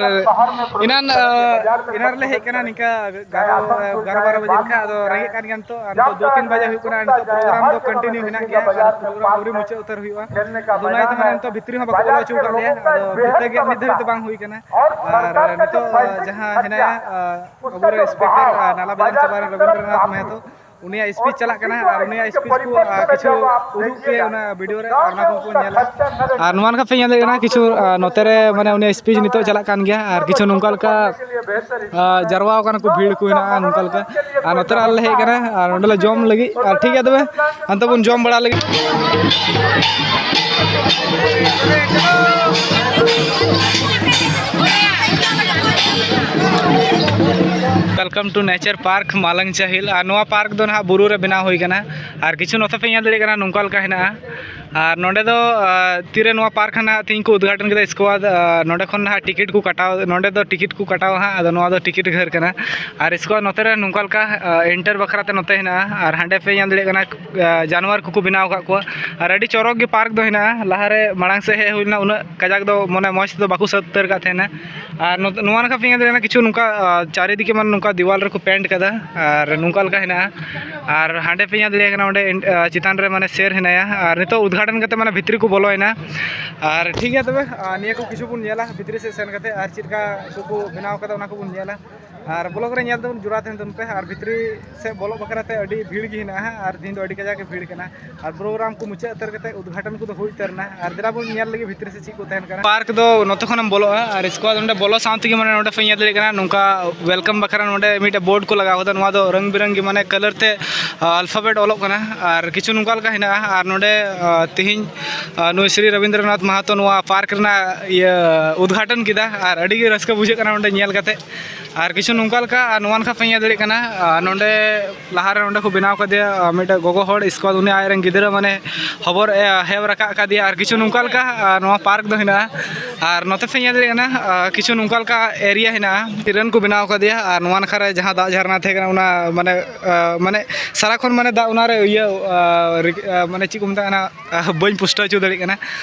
ᱮᱱᱟᱱ, ᱟᱸ, ᱮᱱᱟᱱ ᱨᱮᱞᱮ ᱦᱮᱡ ᱠᱟᱱᱟ ᱱᱤᱝᱠᱟ ᱮᱜᱟᱨᱚ, ᱮᱜᱟᱨᱚ ᱵᱟᱨᱚ ᱵᱟᱡᱮ ᱞᱮᱠᱟ, ᱟᱫᱚ ᱨᱮᱸᱜᱮᱡ ᱠᱟᱱ ᱜᱮᱭᱟ ᱱᱤᱛᱚᱜ, ᱟᱨ ᱱᱤᱛᱚᱜ ᱫᱩ ᱛᱤᱱ ᱵᱟᱡᱮ ᱦᱩᱭᱩᱜ ᱠᱟᱱᱟ, ᱟᱨ ᱱᱤᱛᱚᱜ ᱯᱨᱳᱜᱨᱟᱢ ᱫᱚ ᱠᱚᱱᱴᱤᱱᱤᱭᱩ ᱦᱮᱱᱟᱜ ᱜᱮᱭᱟ, ᱟᱨ ᱯᱨᱳᱜᱨᱟᱢ ᱟᱹᱣᱨᱤ ᱢᱩᱪᱟᱹᱫ ᱩᱛᱟᱹᱨ ᱦᱩᱭᱩᱜᱼᱟ᱾ ᱟᱫᱚ ᱚᱱᱟ ᱤᱭᱟᱹᱛᱮ ᱢᱟᱱᱮ ᱱᱤᱛᱚᱜ ᱵᱷᱤᱛᱨᱤ ᱦᱚᱸ ᱵᱟᱠᱚ ᱵᱚᱞᱚ ᱦᱚᱪᱚ ᱟᱠᱟᱫ ᱞᱮᱭᱟ, ᱟᱫᱚ ᱯᱷᱤᱛᱟᱹ ᱜᱮᱫ ᱱᱤᱛ ᱫᱷᱟᱹᱵᱤᱡ ᱛᱮ ᱵᱟᱝ ᱦᱩᱭ ᱠᱟᱱᱟ᱾ ᱟᱨ ᱱᱤᱛᱚᱜ, ᱟᱸ, ᱡᱟᱦᱟᱸ ᱦᱮᱱᱟᱭᱟ, ᱟᱸ, ᱟᱵᱚᱨᱮᱱ ᱥᱯᱤᱠᱟᱨ, ᱟᱸ, ᱱᱟᱞᱟ ᱵᱟᱡᱟᱨ ᱥᱚᱵᱷᱟ ᱨᱮᱱ ᱨᱚᱵᱤᱱᱫᱨᱚᱱᱟᱛᱷ ᱢᱟᱦᱟᱛᱚ, ᱩᱱᱤᱭᱟᱜ ᱥᱯᱤᱪ ᱪᱟᱞᱟᱜ ᱠᱟᱱᱟ, ᱟᱨ ᱩᱱᱤᱭᱟᱜ ᱥᱯᱤᱪ ᱠᱚ, ᱟᱨ ᱠᱤᱪᱷᱩ ᱩᱫᱩᱜ ᱯᱮ ᱚᱱᱟ ᱵᱷᱤᱰᱤᱭᱳ ᱨᱮ, ᱟᱨ ᱚᱱᱟ ᱠᱚ ᱠᱚ ᱧᱮᱞᱟ᱾ ᱟᱨ ᱱᱚᱣᱟ ᱞᱮᱠᱟ ᱯᱮ ᱧᱮᱞ ᱫᱟᱲᱮᱭᱟᱜ ᱠᱟᱱᱟ, ᱠᱤᱪᱷᱩ, ᱟᱨ ᱱᱚᱛᱮ ᱨᱮ ᱢᱟᱱᱮ ᱩᱱᱤᱭᱟᱜ ᱥᱯᱤᱪ ᱱᱤᱛᱚᱜ ᱪᱟᱞᱟᱜ ᱠᱟᱱ ᱜᱮᱭᱟ, ᱟᱨ ᱠᱤᱪᱷᱩ ᱱᱚᱝᱠᱟ ᱞᱮᱠᱟ, ᱟᱨ ᱡᱟᱨᱣᱟ ᱟᱠᱟᱱᱟ ᱠᱚ, ᱵᱷᱤᱲ ᱠᱚ ᱦᱮᱱᱟᱜᱼᱟ ᱱᱚᱝᱠᱟ ᱞᱮᱠᱟ᱾ ᱟᱨ ᱱᱚᱛᱮ ᱨᱮ ᱟᱞᱮ ᱞᱮ ᱦᱮᱡ ᱟᱠᱟᱱᱟ, ᱟᱨ ᱱᱚᱸᱰᱮ ᱞᱮ ᱡᱚᱢ ᱞᱟᱹᱜᱤᱫ᱾ ᱟᱨ ᱴᱷᱤᱠ ᱜᱮᱭᱟ, ᱛᱚᱵᱮ ᱦᱟᱱᱛᱮ ᱵᱚᱱ ᱡᱚᱢ ᱵᱟᱲᱟ ᱞᱟᱹᱜᱤᱫ᱾ Welcome to Nature Park ᱢᱟᱞᱟᱝ ᱪᱟᱦᱤᱞ᱾ ᱟᱨ ᱱᱚᱣᱟ ᱯᱟᱨᱠ ᱫᱚ ᱱᱟᱦᱟᱜ ᱵᱩᱨᱩ ᱨᱮ ᱵᱮᱱᱟᱣ ᱦᱩᱭ ᱠᱟᱱᱟ᱾ ᱟᱨ ᱠᱤᱪᱷᱩ ᱱᱚᱛᱮ ᱯᱮ ᱧᱮᱞ ᱫᱟᱲᱮᱭᱟᱜ ᱠᱟᱱᱟ, ᱱᱚᱝᱠᱟ ᱞᱮᱠᱟ ᱦᱮᱱᱟᱜᱼᱟ᱾ ᱟᱨ ᱱᱚᱰᱮ ᱫᱚ ᱛᱤᱨᱮ ᱱᱚᱣᱟ ᱯᱟᱨᱠ ᱦᱟᱸᱜ ᱛᱮᱦᱮᱧ ᱠᱚ ᱩᱫᱽᱜᱷᱟᱴᱚᱱ ᱠᱮᱫᱟ, ᱤᱥᱠᱮ ᱵᱟᱫᱽ ᱱᱚᱰᱮ ᱠᱷᱚᱱ ᱱᱟᱦᱟᱜ ᱴᱤᱠᱤᱴ ᱠᱚ ᱠᱟᱴᱟᱣ, ᱱᱚᱰᱮ ᱫᱚ ᱴᱤᱠᱤᱴ ᱠᱚ ᱠᱟᱴᱟᱣᱟ ᱦᱟᱸᱜ᱾ ᱟᱫᱚ ᱱᱚᱣᱟ ᱫᱚ ᱴᱤᱠᱤᱴ ᱜᱷᱟᱹᱨ ᱠᱟᱱᱟ᱾ ᱟᱨ ᱤᱥᱠᱮ ᱵᱟᱫᱽ ᱱᱚᱛᱮ ᱨᱮ ᱱᱚᱝᱠᱟ ᱞᱮᱠᱟ ᱮᱱᱴᱟᱨ ᱵᱟᱠᱷᱨᱟ ᱛᱮ ᱱᱚᱛᱮ ᱦᱮᱱᱟᱜᱼᱟ᱾ ᱟᱨ ᱦᱟᱸᱰᱮ ᱯᱮ ᱧᱮᱞ ᱫᱟᱲᱮᱭᱟᱜ ᱠᱟᱱᱟ ᱡᱟᱱᱣᱟᱨ ᱠᱚᱠᱚ ᱵᱮᱱᱟᱣ ᱟᱠᱟᱫ ᱠᱚᱣᱟ᱾ ᱟᱨ ᱟᱹᱰᱤ ᱪᱚᱨᱚᱠ ᱜᱮ ᱯᱟᱨᱠ ᱫᱚ ᱦᱮᱱᱟᱜᱼᱟ᱾ ᱞᱟᱦᱟᱨᱮ ᱢᱟᱲᱟᱝ ᱥᱮᱫ ᱦᱮᱡ ᱦᱩᱭ ᱞᱮᱱᱟ, ᱩᱱᱟᱹᱜ ᱠᱟᱡᱟᱠ ᱫᱚ ᱢᱟᱱᱮ ᱢᱚᱡᱽ ᱛᱮᱫᱚ ᱵᱟᱠᱚ ᱥᱟᱹᱛ ᱩᱛᱟᱹᱨ ᱟᱠᱟᱫ ᱛᱟᱦᱮᱱᱟ᱾ ᱟᱨ ᱱᱚᱛᱮ, ᱱᱚᱣᱟ ᱱᱟᱠᱷᱟ ᱯᱮ ᱧᱮᱞ ᱫᱟᱲᱮᱭᱟᱜ ᱠᱟᱱᱟ ᱠᱤᱪᱷᱩ ᱱᱚᱝᱠᱟ ᱪᱟᱨᱤᱫᱤᱠᱮ ᱢᱟᱱᱮ ᱱᱚᱝᱠᱟ ᱫᱮᱣᱟᱞ ᱨᱮᱠᱚ ᱯᱮᱱᱴ ᱠᱟᱫᱟ᱾ ᱟᱨ ᱱᱚᱝᱠᱟ ᱞᱮᱠᱟ ᱦᱮᱱᱟᱜᱼᱟ᱾ ᱟᱨ ᱦᱟᱸᱰᱮ ᱯᱮ ᱧᱮᱞ ᱫᱟᱲᱮᱭᱟᱜ ᱠᱟᱱᱟ ᱚᱸᱰᱮ ᱪᱮᱛᱟᱱ ᱨᱮ ᱢᱟᱱᱮ ᱥᱮᱨ ᱦᱮᱱᱟᱭᱟ᱾ ᱟᱨ ᱱᱤᱛᱚᱜ ᱩᱫᱽᱜᱷᱟᱴᱚᱱ ᱠᱟᱛᱮ ᱢᱟᱱᱮ ᱵᱷᱤᱛᱨᱤ ᱠᱚ ᱵᱚᱞᱚᱭᱮᱱᱟ᱾ ᱟᱨ ᱴᱷᱤᱠ ᱜᱮᱭᱟ ᱛᱚᱵᱮ, ᱱᱤᱭᱟᱹ ᱠᱚ ᱠᱤᱪᱷᱩ ᱵᱚᱱ ᱧᱮᱞᱟ ᱵᱷᱤᱛᱨᱤ ᱥᱮᱫ ᱥᱮᱱ ᱠᱟᱛᱮ, ᱟᱨ ᱪᱮᱫ ᱞᱮᱠᱟ ᱠᱚ ᱵᱮᱱᱟᱣ ᱠᱟᱫᱟ ᱚᱱᱟ ᱠᱚᱵᱚᱱ ᱧᱮᱞᱟ᱾ ᱟᱨ ᱵᱞᱚᱜ ᱨᱮ ᱧᱮᱞ ᱛᱟᱵᱚᱱ ᱡᱚᱲᱟᱣ ᱛᱟᱦᱮᱱ ᱛᱟᱵᱚᱱ ᱯᱮ᱾ ᱟᱨ ᱵᱷᱤᱛᱨᱤ ᱥᱮᱫ ᱵᱚᱞᱚᱜ ᱵᱟᱠᱷᱨᱟ ᱛᱮ ᱟᱹᱰᱤ ᱵᱷᱤᱲ ᱜᱮ ᱦᱮᱱᱟᱜᱼᱟ ᱦᱟᱸᱜ, ᱟᱨ ᱛᱮᱦᱮᱧ ᱫᱚ ᱟᱹᱰᱤ ᱠᱟᱡᱟᱠ ᱜᱮ ᱵᱷᱤᱲ ᱠᱟᱱᱟ᱾ ᱟᱨ ᱯᱨᱳᱜᱨᱟᱢ ᱠᱚ ᱢᱩᱪᱟᱹᱫ ᱩᱛᱟᱹᱨ ᱠᱟᱛᱮ ᱩᱫᱽᱜᱷᱟᱴᱚᱱ ᱠᱚᱫᱚ ᱦᱩᱭ ᱩᱛᱟᱹᱨ ᱮᱱᱟ᱾ ᱟᱨ ᱫᱮᱞᱟ ᱵᱚᱱ ᱧᱮᱞ ᱞᱮᱜᱮ ᱵᱷᱤᱛᱨᱤ ᱥᱮᱫ ᱪᱮᱫ ᱠᱚ ᱛᱟᱦᱮᱱ ᱠᱟᱱᱟ᱾ ᱯᱟᱨᱠ ᱫᱚ ᱱᱚᱛᱮ ᱠᱷᱚᱱᱮᱢ ᱵᱚᱞᱚᱜᱼᱟ, ᱟᱨ ᱤᱥᱠᱮ ᱵᱟᱫᱽ ᱚᱸᱰᱮ ᱵᱚᱞᱚ ᱥᱟᱶ ᱛᱮᱜᱮ ᱢᱟᱱᱮ ᱱᱚᱰᱮ ᱯᱮ ᱧᱮᱞ ᱫᱟᱲᱮᱭᱟᱜ ᱠᱟᱱᱟ ᱱᱚᱝᱠᱟ ᱣᱮᱞᱠᱟᱢ ᱵᱟᱠᱷᱨᱟ ᱱᱚᱰᱮ ᱢᱤᱫᱴᱮᱡ ᱵᱳᱨᱰ ᱠᱚ ᱞᱟᱜᱟᱣ ᱠᱟᱫᱟ᱾ ᱱᱚᱣᱟ ᱫᱚ ᱨᱚᱝ ᱵᱤᱨᱚᱝᱜᱤ ᱢᱟᱱᱮ ᱠᱟᱞᱟᱨ ᱛᱮ ᱟᱞᱯᱷᱟᱵᱮᱴ ᱚᱞᱚᱜ ᱠᱟᱱᱟ᱾ ᱟᱨ ᱠᱤᱪᱷᱩ ᱱᱚᱝᱠᱟ ᱞᱮᱠᱟ ᱦᱮᱱᱟᱜᱼᱟ᱾ ᱟᱨ ᱱᱚᱰᱮ ᱛᱮᱦᱮᱧ ᱱᱩᱭ ᱥᱨᱤ ᱨᱚᱵᱤᱱᱫᱨᱚᱱᱟᱛᱷ ᱢᱟᱦᱟᱛᱚ ᱱᱚᱣᱟ ᱯᱟᱨᱠ ᱨᱮᱱᱟᱜ ᱤᱭᱟᱹ ᱩᱫᱽᱜᱷᱟᱴᱚᱱ ᱠᱮᱫᱟ᱾ ᱟᱨ ᱟᱹᱰᱤ ᱜᱮ ᱨᱟᱹᱥᱠᱟᱹ ᱵᱩᱡᱷᱟᱹᱜ ᱠᱟᱱᱟ ᱱᱚᱰᱮ ᱧᱮᱞ ᱠᱟᱛᱮ᱾ ᱟᱨ ᱠᱤᱪᱷᱩ ᱱᱚᱝᱠᱟ ᱞᱮᱠᱟ, ᱟᱨ ᱱᱚᱣᱟ ᱱᱟᱠᱷᱟ ᱯᱮ ᱧᱮᱞ ᱫᱟᱲᱮᱭᱟᱜ ᱠᱟᱱᱟ, ᱟᱨ ᱱᱚᱰᱮ ᱞᱟᱦᱟᱨᱮ ᱱᱚᱰᱮ ᱠᱚ ᱵᱮᱱᱟᱣ ᱠᱟᱫᱮᱭᱟ ᱟᱨ ᱢᱤᱫᱴᱮᱡ ᱜᱚᱜᱚ ᱦᱚᱲ, ᱤᱥᱠᱮ ᱵᱟᱫᱽ ᱩᱱᱤ ᱟᱡᱨᱮᱱ ᱜᱤᱫᱽᱨᱟᱹ ᱢᱟᱱᱮ ᱦᱚᱵᱚᱨ ᱮ ᱦᱮᱣ ᱨᱟᱠᱟᱵ ᱠᱟᱫᱮᱭᱟ᱾ ᱟᱨ ᱠᱤᱪᱷᱩ ᱱᱚᱝᱠᱟ ᱞᱮᱠᱟ, ᱟᱨ ᱱᱚᱣᱟ ᱯᱟᱨᱠ ᱫᱚ ᱦᱮᱱᱟᱜᱼᱟ᱾ ᱟᱨ ᱱᱚᱛᱮ ᱯᱮ ᱧᱮᱞ ᱫᱟᱲᱮᱭᱟᱜ ᱠᱟᱱᱟ, ᱟᱨ ᱠᱤᱪᱷᱩ ᱱᱚᱝᱠᱟ ᱞᱮᱠᱟ ᱮᱨᱤᱭᱟ ᱦᱮᱱᱟᱜᱼᱟ᱾ ᱛᱤᱨᱟᱹᱱ ᱠᱚ ᱵᱮᱱᱟᱣ ᱠᱟᱫᱮᱭᱟ᱾ ᱟᱨ ᱱᱚᱣᱟ ᱱᱟᱠᱷᱟ ᱨᱮ ᱡᱟᱦᱟᱸ ᱫᱟᱜ ᱡᱷᱟᱨᱱᱟ ᱛᱟᱦᱮᱸ ᱠᱟᱱᱟ, ᱚᱱᱟ ᱢᱟᱱᱮ, ᱟᱨ ᱢᱟᱱᱮ ᱥᱟᱨᱟᱠᱷᱚᱱ ᱢᱟᱱᱮ ᱫᱟᱜ ᱚᱱᱟᱨᱮ ᱤᱭᱟᱹ, ᱟᱨ ᱨᱤ-, ᱟᱨ ᱢᱟᱱᱮ ᱪᱮᱫ ᱠᱚ ᱢᱮᱛᱟᱜ ᱠᱟᱱᱟ, ᱟᱨ ᱵᱟᱹᱧ ᱯᱩᱥᱴᱟᱹᱣ ᱦᱚᱪᱚ ᱫᱟᱲᱮᱭᱟᱜ ᱠᱟᱱᱟ᱾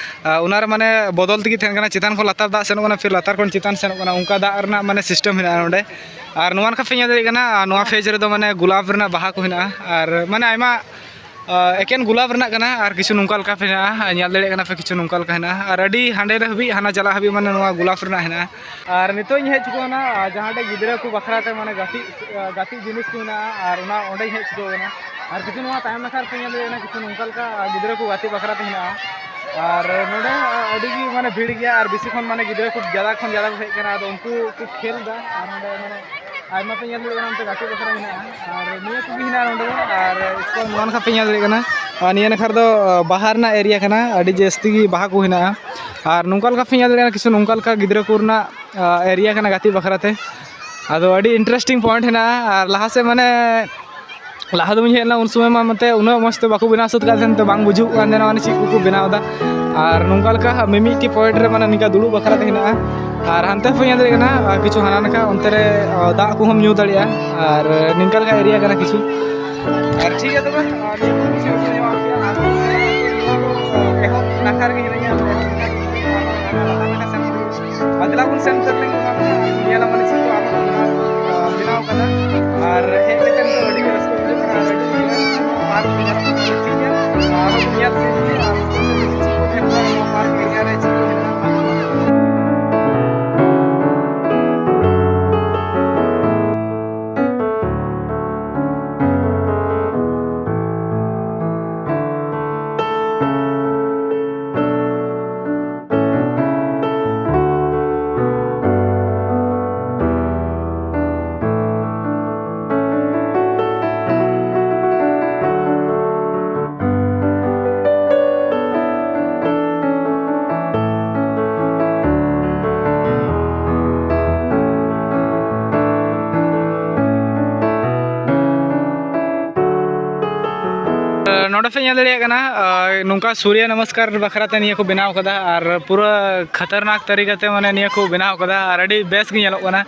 ᱟᱨ ᱚᱱᱟᱨᱮ ᱢᱟᱱᱮ ᱵᱚᱫᱚᱞ ᱛᱮᱜᱮ ᱛᱟᱦᱮᱱ ᱠᱟᱱᱟ, ᱪᱮᱛᱟᱱ ᱠᱷᱚᱱ ᱞᱟᱛᱟᱨ ᱫᱟᱜ ᱥᱮᱱᱚᱜ ᱠᱟᱱᱟ, ᱯᱷᱤᱨ ᱞᱟᱛᱟᱨ ᱠᱷᱚᱱ ᱪᱮᱛᱟᱱ ᱥᱮᱱᱚᱜ ᱠᱟᱱᱟ, ᱚᱱᱠᱟ ᱫᱟᱜ ᱨᱮᱱᱟᱜ ᱢᱟᱱᱮ ᱥᱤᱥᱴᱮᱢ ᱦᱮᱱᱟᱜᱼᱟ ᱱᱚᱰᱮ᱾ ᱟᱨ ᱱᱚᱣᱟ ᱱᱟᱠᱷᱟ ᱯᱮ ᱧᱮᱞ ᱫᱟᱲᱮᱭᱟᱜ ᱠᱟᱱᱟ, ᱟᱨ ᱱᱚᱣᱟ ᱯᱷᱮᱡᱽ ᱨᱮᱫᱚ ᱢᱟᱱᱮ ᱜᱳᱞᱟᱯ ᱨᱮᱱᱟᱜ ᱵᱟᱦᱟ ᱠᱚ ᱦᱮᱱᱟᱜᱼᱟ᱾ ᱟᱨ ᱢᱟᱱᱮ ᱟᱭᱢᱟ, ᱟᱨ ᱮᱠᱮᱱ ᱜᱳᱞᱟᱯ ᱨᱮᱱᱟᱜ ᱠᱟᱱᱟ᱾ ᱟᱨ ᱠᱤᱪᱷᱩ ᱱᱚᱝᱠᱟ ᱞᱮᱠᱟ ᱯᱮ ᱦᱮᱱᱟᱜᱼᱟ, ᱧᱮᱞ ᱫᱟᱲᱮᱭᱟᱜ ᱠᱟᱱᱟ ᱯᱮ, ᱠᱤᱪᱷᱩ ᱱᱚᱝᱠᱟ ᱞᱮᱠᱟ ᱦᱮᱱᱟᱜᱼᱟ᱾ ᱟᱨ ᱟᱹᱰᱤ ᱦᱟᱸᱰᱮ ᱦᱟᱹᱵᱤᱡ, ᱦᱟᱱᱟ ᱪᱟᱞᱟᱜ ᱦᱟᱹᱵᱤᱡ ᱢᱟᱱᱮ ᱱᱚᱣᱟ ᱜᱳᱞᱟᱯ ᱨᱮᱱᱟᱜ ᱦᱮᱱᱟᱜᱼᱟ᱾ ᱟᱨ ᱱᱤᱛᱚᱜ ᱤᱧ ᱦᱮᱡ ᱪᱩᱠᱟᱹᱣ ᱮᱱᱟ, ᱟᱨ ᱡᱟᱦᱟᱸ ᱴᱷᱮᱡ ᱜᱤᱫᱽᱨᱟᱹ ᱠᱚ ᱵᱟᱠᱷᱨᱟ ᱛᱮ ᱢᱟᱱᱮ ᱜᱟᱛᱮᱜ, ᱟᱨ ᱜᱟᱛᱮᱜ ᱡᱤᱱᱤᱥ ᱠᱚ ᱦᱮᱱᱟᱜᱼᱟ, ᱟᱨ ᱚᱱᱟ ᱚᱸᱰᱮᱧ ᱦᱮᱡ ᱪᱩᱠᱟᱹᱣ ᱮᱱᱟ᱾ ᱟᱨ ᱠᱤᱪᱷᱩ ᱱᱚᱣᱟ ᱛᱟᱭᱚᱢ ᱱᱟᱠᱷᱟ ᱨᱮ ᱧᱮᱞ ᱫᱟᱲᱮᱭᱟᱜ ᱠᱟᱱᱟ, ᱠᱤᱪᱷᱩ ᱱᱚᱝᱠᱟ ᱞᱮᱠᱟ ᱜᱤᱫᱽᱨᱟᱹ ᱠᱚ ᱜᱟᱛᱮᱜ ᱵᱟᱠᱷᱨᱟ ᱛᱮ ᱦᱮᱱᱟᱜᱼᱟ᱾ ᱟᱨ ᱱᱚᱰᱮ ᱟᱹᱰᱤ ᱜᱮ ᱢᱟᱱᱮ ᱵᱷᱤᱲ ᱜᱮᱭᱟ, ᱟᱨ ᱵᱮᱥᱤ ᱠᱷᱚᱱ ᱢᱟᱱᱮ ᱜᱤᱫᱽᱨᱟᱹ ᱠᱚ ᱡᱟᱫᱟ ᱠᱷᱚᱱ ᱡᱟᱫᱟ ᱠᱚ ᱦᱮᱡ ᱟᱠᱟᱱᱟ᱾ ᱟᱫᱚ ᱩᱱᱠᱩ ᱠᱚ ᱠᱷᱮᱞ ᱮᱫᱟ, ᱟᱨ ᱱᱚᱰᱮ ᱢᱟᱱᱮ ᱟᱭᱢᱟ ᱯᱮ ᱧᱮᱞ ᱫᱟᱲᱮᱭᱟᱜ ᱠᱟᱱᱟ, ᱚᱱᱛᱮ ᱜᱟᱛᱮᱜ ᱵᱟᱠᱷᱨᱟ ᱦᱮᱱᱟᱜᱼᱟ᱾ ᱟᱨ ᱱᱤᱭᱟᱹ ᱠᱚᱜᱮ ᱦᱮᱱᱟᱜᱼᱟ ᱱᱚᱰᱮ ᱫᱚ᱾ ᱟᱨ ᱱᱚᱣᱟ ᱱᱟᱠᱷᱟ ᱯᱮ ᱧᱮᱞ ᱫᱟᱲᱮᱭᱟᱜ ᱠᱟᱱᱟ, ᱟᱨ ᱱᱤᱭᱟᱹ ᱱᱟᱠᱷᱟ ᱨᱮᱫᱚ ᱵᱟᱦᱟ ᱨᱮᱱᱟᱜ ᱮᱨᱤᱭᱟ ᱠᱟᱱᱟ, ᱟᱹᱰᱤ ᱡᱟᱹᱥᱛᱤ ᱜᱮ ᱵᱟᱦᱟ ᱠᱚ ᱦᱮᱱᱟᱜᱼᱟ᱾ ᱟᱨ ᱱᱚᱝᱠᱟ ᱞᱮᱠᱟ ᱯᱮ ᱧᱮᱞ ᱫᱟᱲᱮᱭᱟᱜ ᱠᱟᱱᱟ, ᱠᱤᱪᱷᱩ ᱱᱚᱝᱠᱟ ᱞᱮᱠᱟ ᱜᱤᱫᱽᱨᱟᱹ ᱠᱚ ᱨᱮᱱᱟᱜ ᱮᱨᱤᱭᱟ ᱠᱟᱱᱟ ᱜᱟᱛᱮᱜ ᱵᱟᱠᱷᱨᱟ ᱛᱮ᱾ ᱟᱫᱚ ᱟᱹᱰᱤ ᱤᱱᱴᱟᱨᱮᱥᱴᱤᱝ ᱯᱚᱭᱮᱱᱴ ᱦᱮᱱᱟᱜᱼᱟ᱾ ᱟᱨ ᱞᱟᱦᱟ ᱥᱮᱫ ᱢᱟᱱᱮ ᱞᱟᱦᱟ ᱫᱚ ᱵᱟᱹᱧ ᱦᱮᱡ ᱞᱮᱱᱟ, ᱩᱱ ᱥᱚᱢᱚᱭ ᱢᱟ ᱢᱟᱱᱮ ᱩᱱᱟᱹᱜ ᱢᱚᱡᱽ ᱛᱮ ᱵᱟᱠᱚ ᱵᱮᱱᱟᱣ ᱥᱟᱹᱛ ᱠᱟᱜ ᱛᱟᱦᱮᱱ, ᱛᱮ ᱵᱟᱝ ᱵᱩᱡᱷᱟᱹᱜ ᱠᱟᱱ ᱛᱟᱦᱮᱱᱟ ᱢᱟᱱᱮ ᱪᱮᱫ ᱠᱚᱠᱚ ᱵᱮᱱᱟᱣ ᱮᱫᱟ᱾ ᱟᱨ ᱱᱚᱝᱠᱟ ᱞᱮᱠᱟ ᱢᱤᱢᱤᱫᱴᱤᱡ point ᱨᱮ ᱢᱟᱱᱮ ᱱᱤᱝᱠᱟ ᱫᱩᱲᱩᱵ ᱵᱟᱠᱷᱨᱟ ᱛᱮ ᱦᱮᱱᱟᱜᱼᱟ᱾ ᱟᱨ ᱦᱟᱱᱛᱮ ᱯᱮ ᱧᱮᱞ ᱫᱟᱲᱮᱭᱟᱜ ᱠᱟᱱᱟ, ᱟᱨ ᱠᱤᱪᱷᱩ ᱦᱟᱱᱟ ᱱᱟᱠᱷᱟ ᱚᱱᱛᱮ ᱨᱮ, ᱟᱨ ᱫᱟᱜ ᱠᱚᱦᱚᱸᱢ ᱧᱩ ᱫᱟᱲᱮᱭᱟᱜᱼᱟ᱾ ᱟᱨ ᱱᱤᱝᱠᱟ ᱞᱮᱠᱟ area ᱠᱟᱱᱟ ᱠᱤᱪᱷᱩ᱾ ᱟᱨ ᱴᱷᱤᱠ ᱜᱮᱭᱟ ᱛᱚᱵᱮ, ᱟᱨ ᱱᱤᱭᱟᱹ ᱠᱚ ᱠᱤᱪᱷᱩ ᱧᱮᱞ ᱠᱮᱜᱼᱟ᱾ ᱟᱨ ᱮᱦᱚᱵ ᱱᱟᱠᱷᱟ ᱨᱮᱜᱮ ᱦᱤᱱᱟᱹᱧᱟ, ᱟᱨ ᱫᱮᱞᱟ ᱵᱚᱱ ᱥᱮᱱ ᱩᱛᱟᱹᱨ ᱞᱮᱱ ᱜᱮ, ᱧᱮᱞᱟ ᱢᱟᱱᱮ ᱪᱮᱫ ᱠᱚ ᱟᱨᱦᱚᱸ ᱵᱮᱱᱟᱣ ᱠᱟᱫᱟ᱾ ᱟᱨ ᱦᱮᱡ ᱠᱟᱛᱮ ᱱᱤᱛᱚᱜ ᱟᱹᱰᱤ ᱜᱮ ᱨᱟᱹᱥᱠᱟᱹ ᱵᱩᱡᱷᱟᱹᱜ ᱠᱟᱱᱟ᱾ ᱟᱨ ᱟᱹᱰᱤ ᱢᱚᱡᱽ ᱟᱨ ᱧᱮᱞᱚᱜ ᱠᱟᱱᱟ, ᱴᱷᱤᱠ ᱜᱮᱭᱟ᱾ ᱟᱨᱦᱚᱸ ᱵᱚᱱ ᱧᱮᱞ ᱤᱫᱤᱭᱟ ᱟᱨ ᱪᱮᱫ ᱠᱚ ᱧᱮᱞᱚᱜᱼᱟ ᱱᱚᱣᱟ park area ᱨᱮ, ᱪᱮᱫ ᱠᱚ ᱢᱮᱱᱟᱜᱼᱟ᱾ ᱱᱚᱰᱮ ᱯᱮ ᱧᱮᱞ ᱫᱟᱲᱮᱭᱟᱜ ᱠᱟᱱᱟ, ᱟᱨ ᱱᱚᱝᱠᱟ ᱥᱩᱨᱭᱚ ᱱᱚᱢᱚᱥᱠᱟᱨ ᱵᱟᱠᱷᱨᱟ ᱛᱮ ᱱᱤᱭᱟᱹ ᱠᱚ ᱵᱮᱱᱟᱣ ᱠᱟᱫᱟ, ᱟᱨ ᱯᱩᱨᱟᱹ ᱠᱷᱟᱛᱟᱨᱱᱟᱠ ᱛᱟᱹᱨᱤᱠᱟ ᱛᱮ ᱢᱟᱱᱮ ᱱᱤᱭᱟᱹ ᱠᱚ ᱵᱮᱱᱟᱣ ᱠᱟᱫᱟ, ᱟᱨ ᱟᱹᱰᱤ ᱵᱮᱥ ᱜᱮ ᱧᱮᱞᱚᱜ ᱠᱟᱱᱟ᱾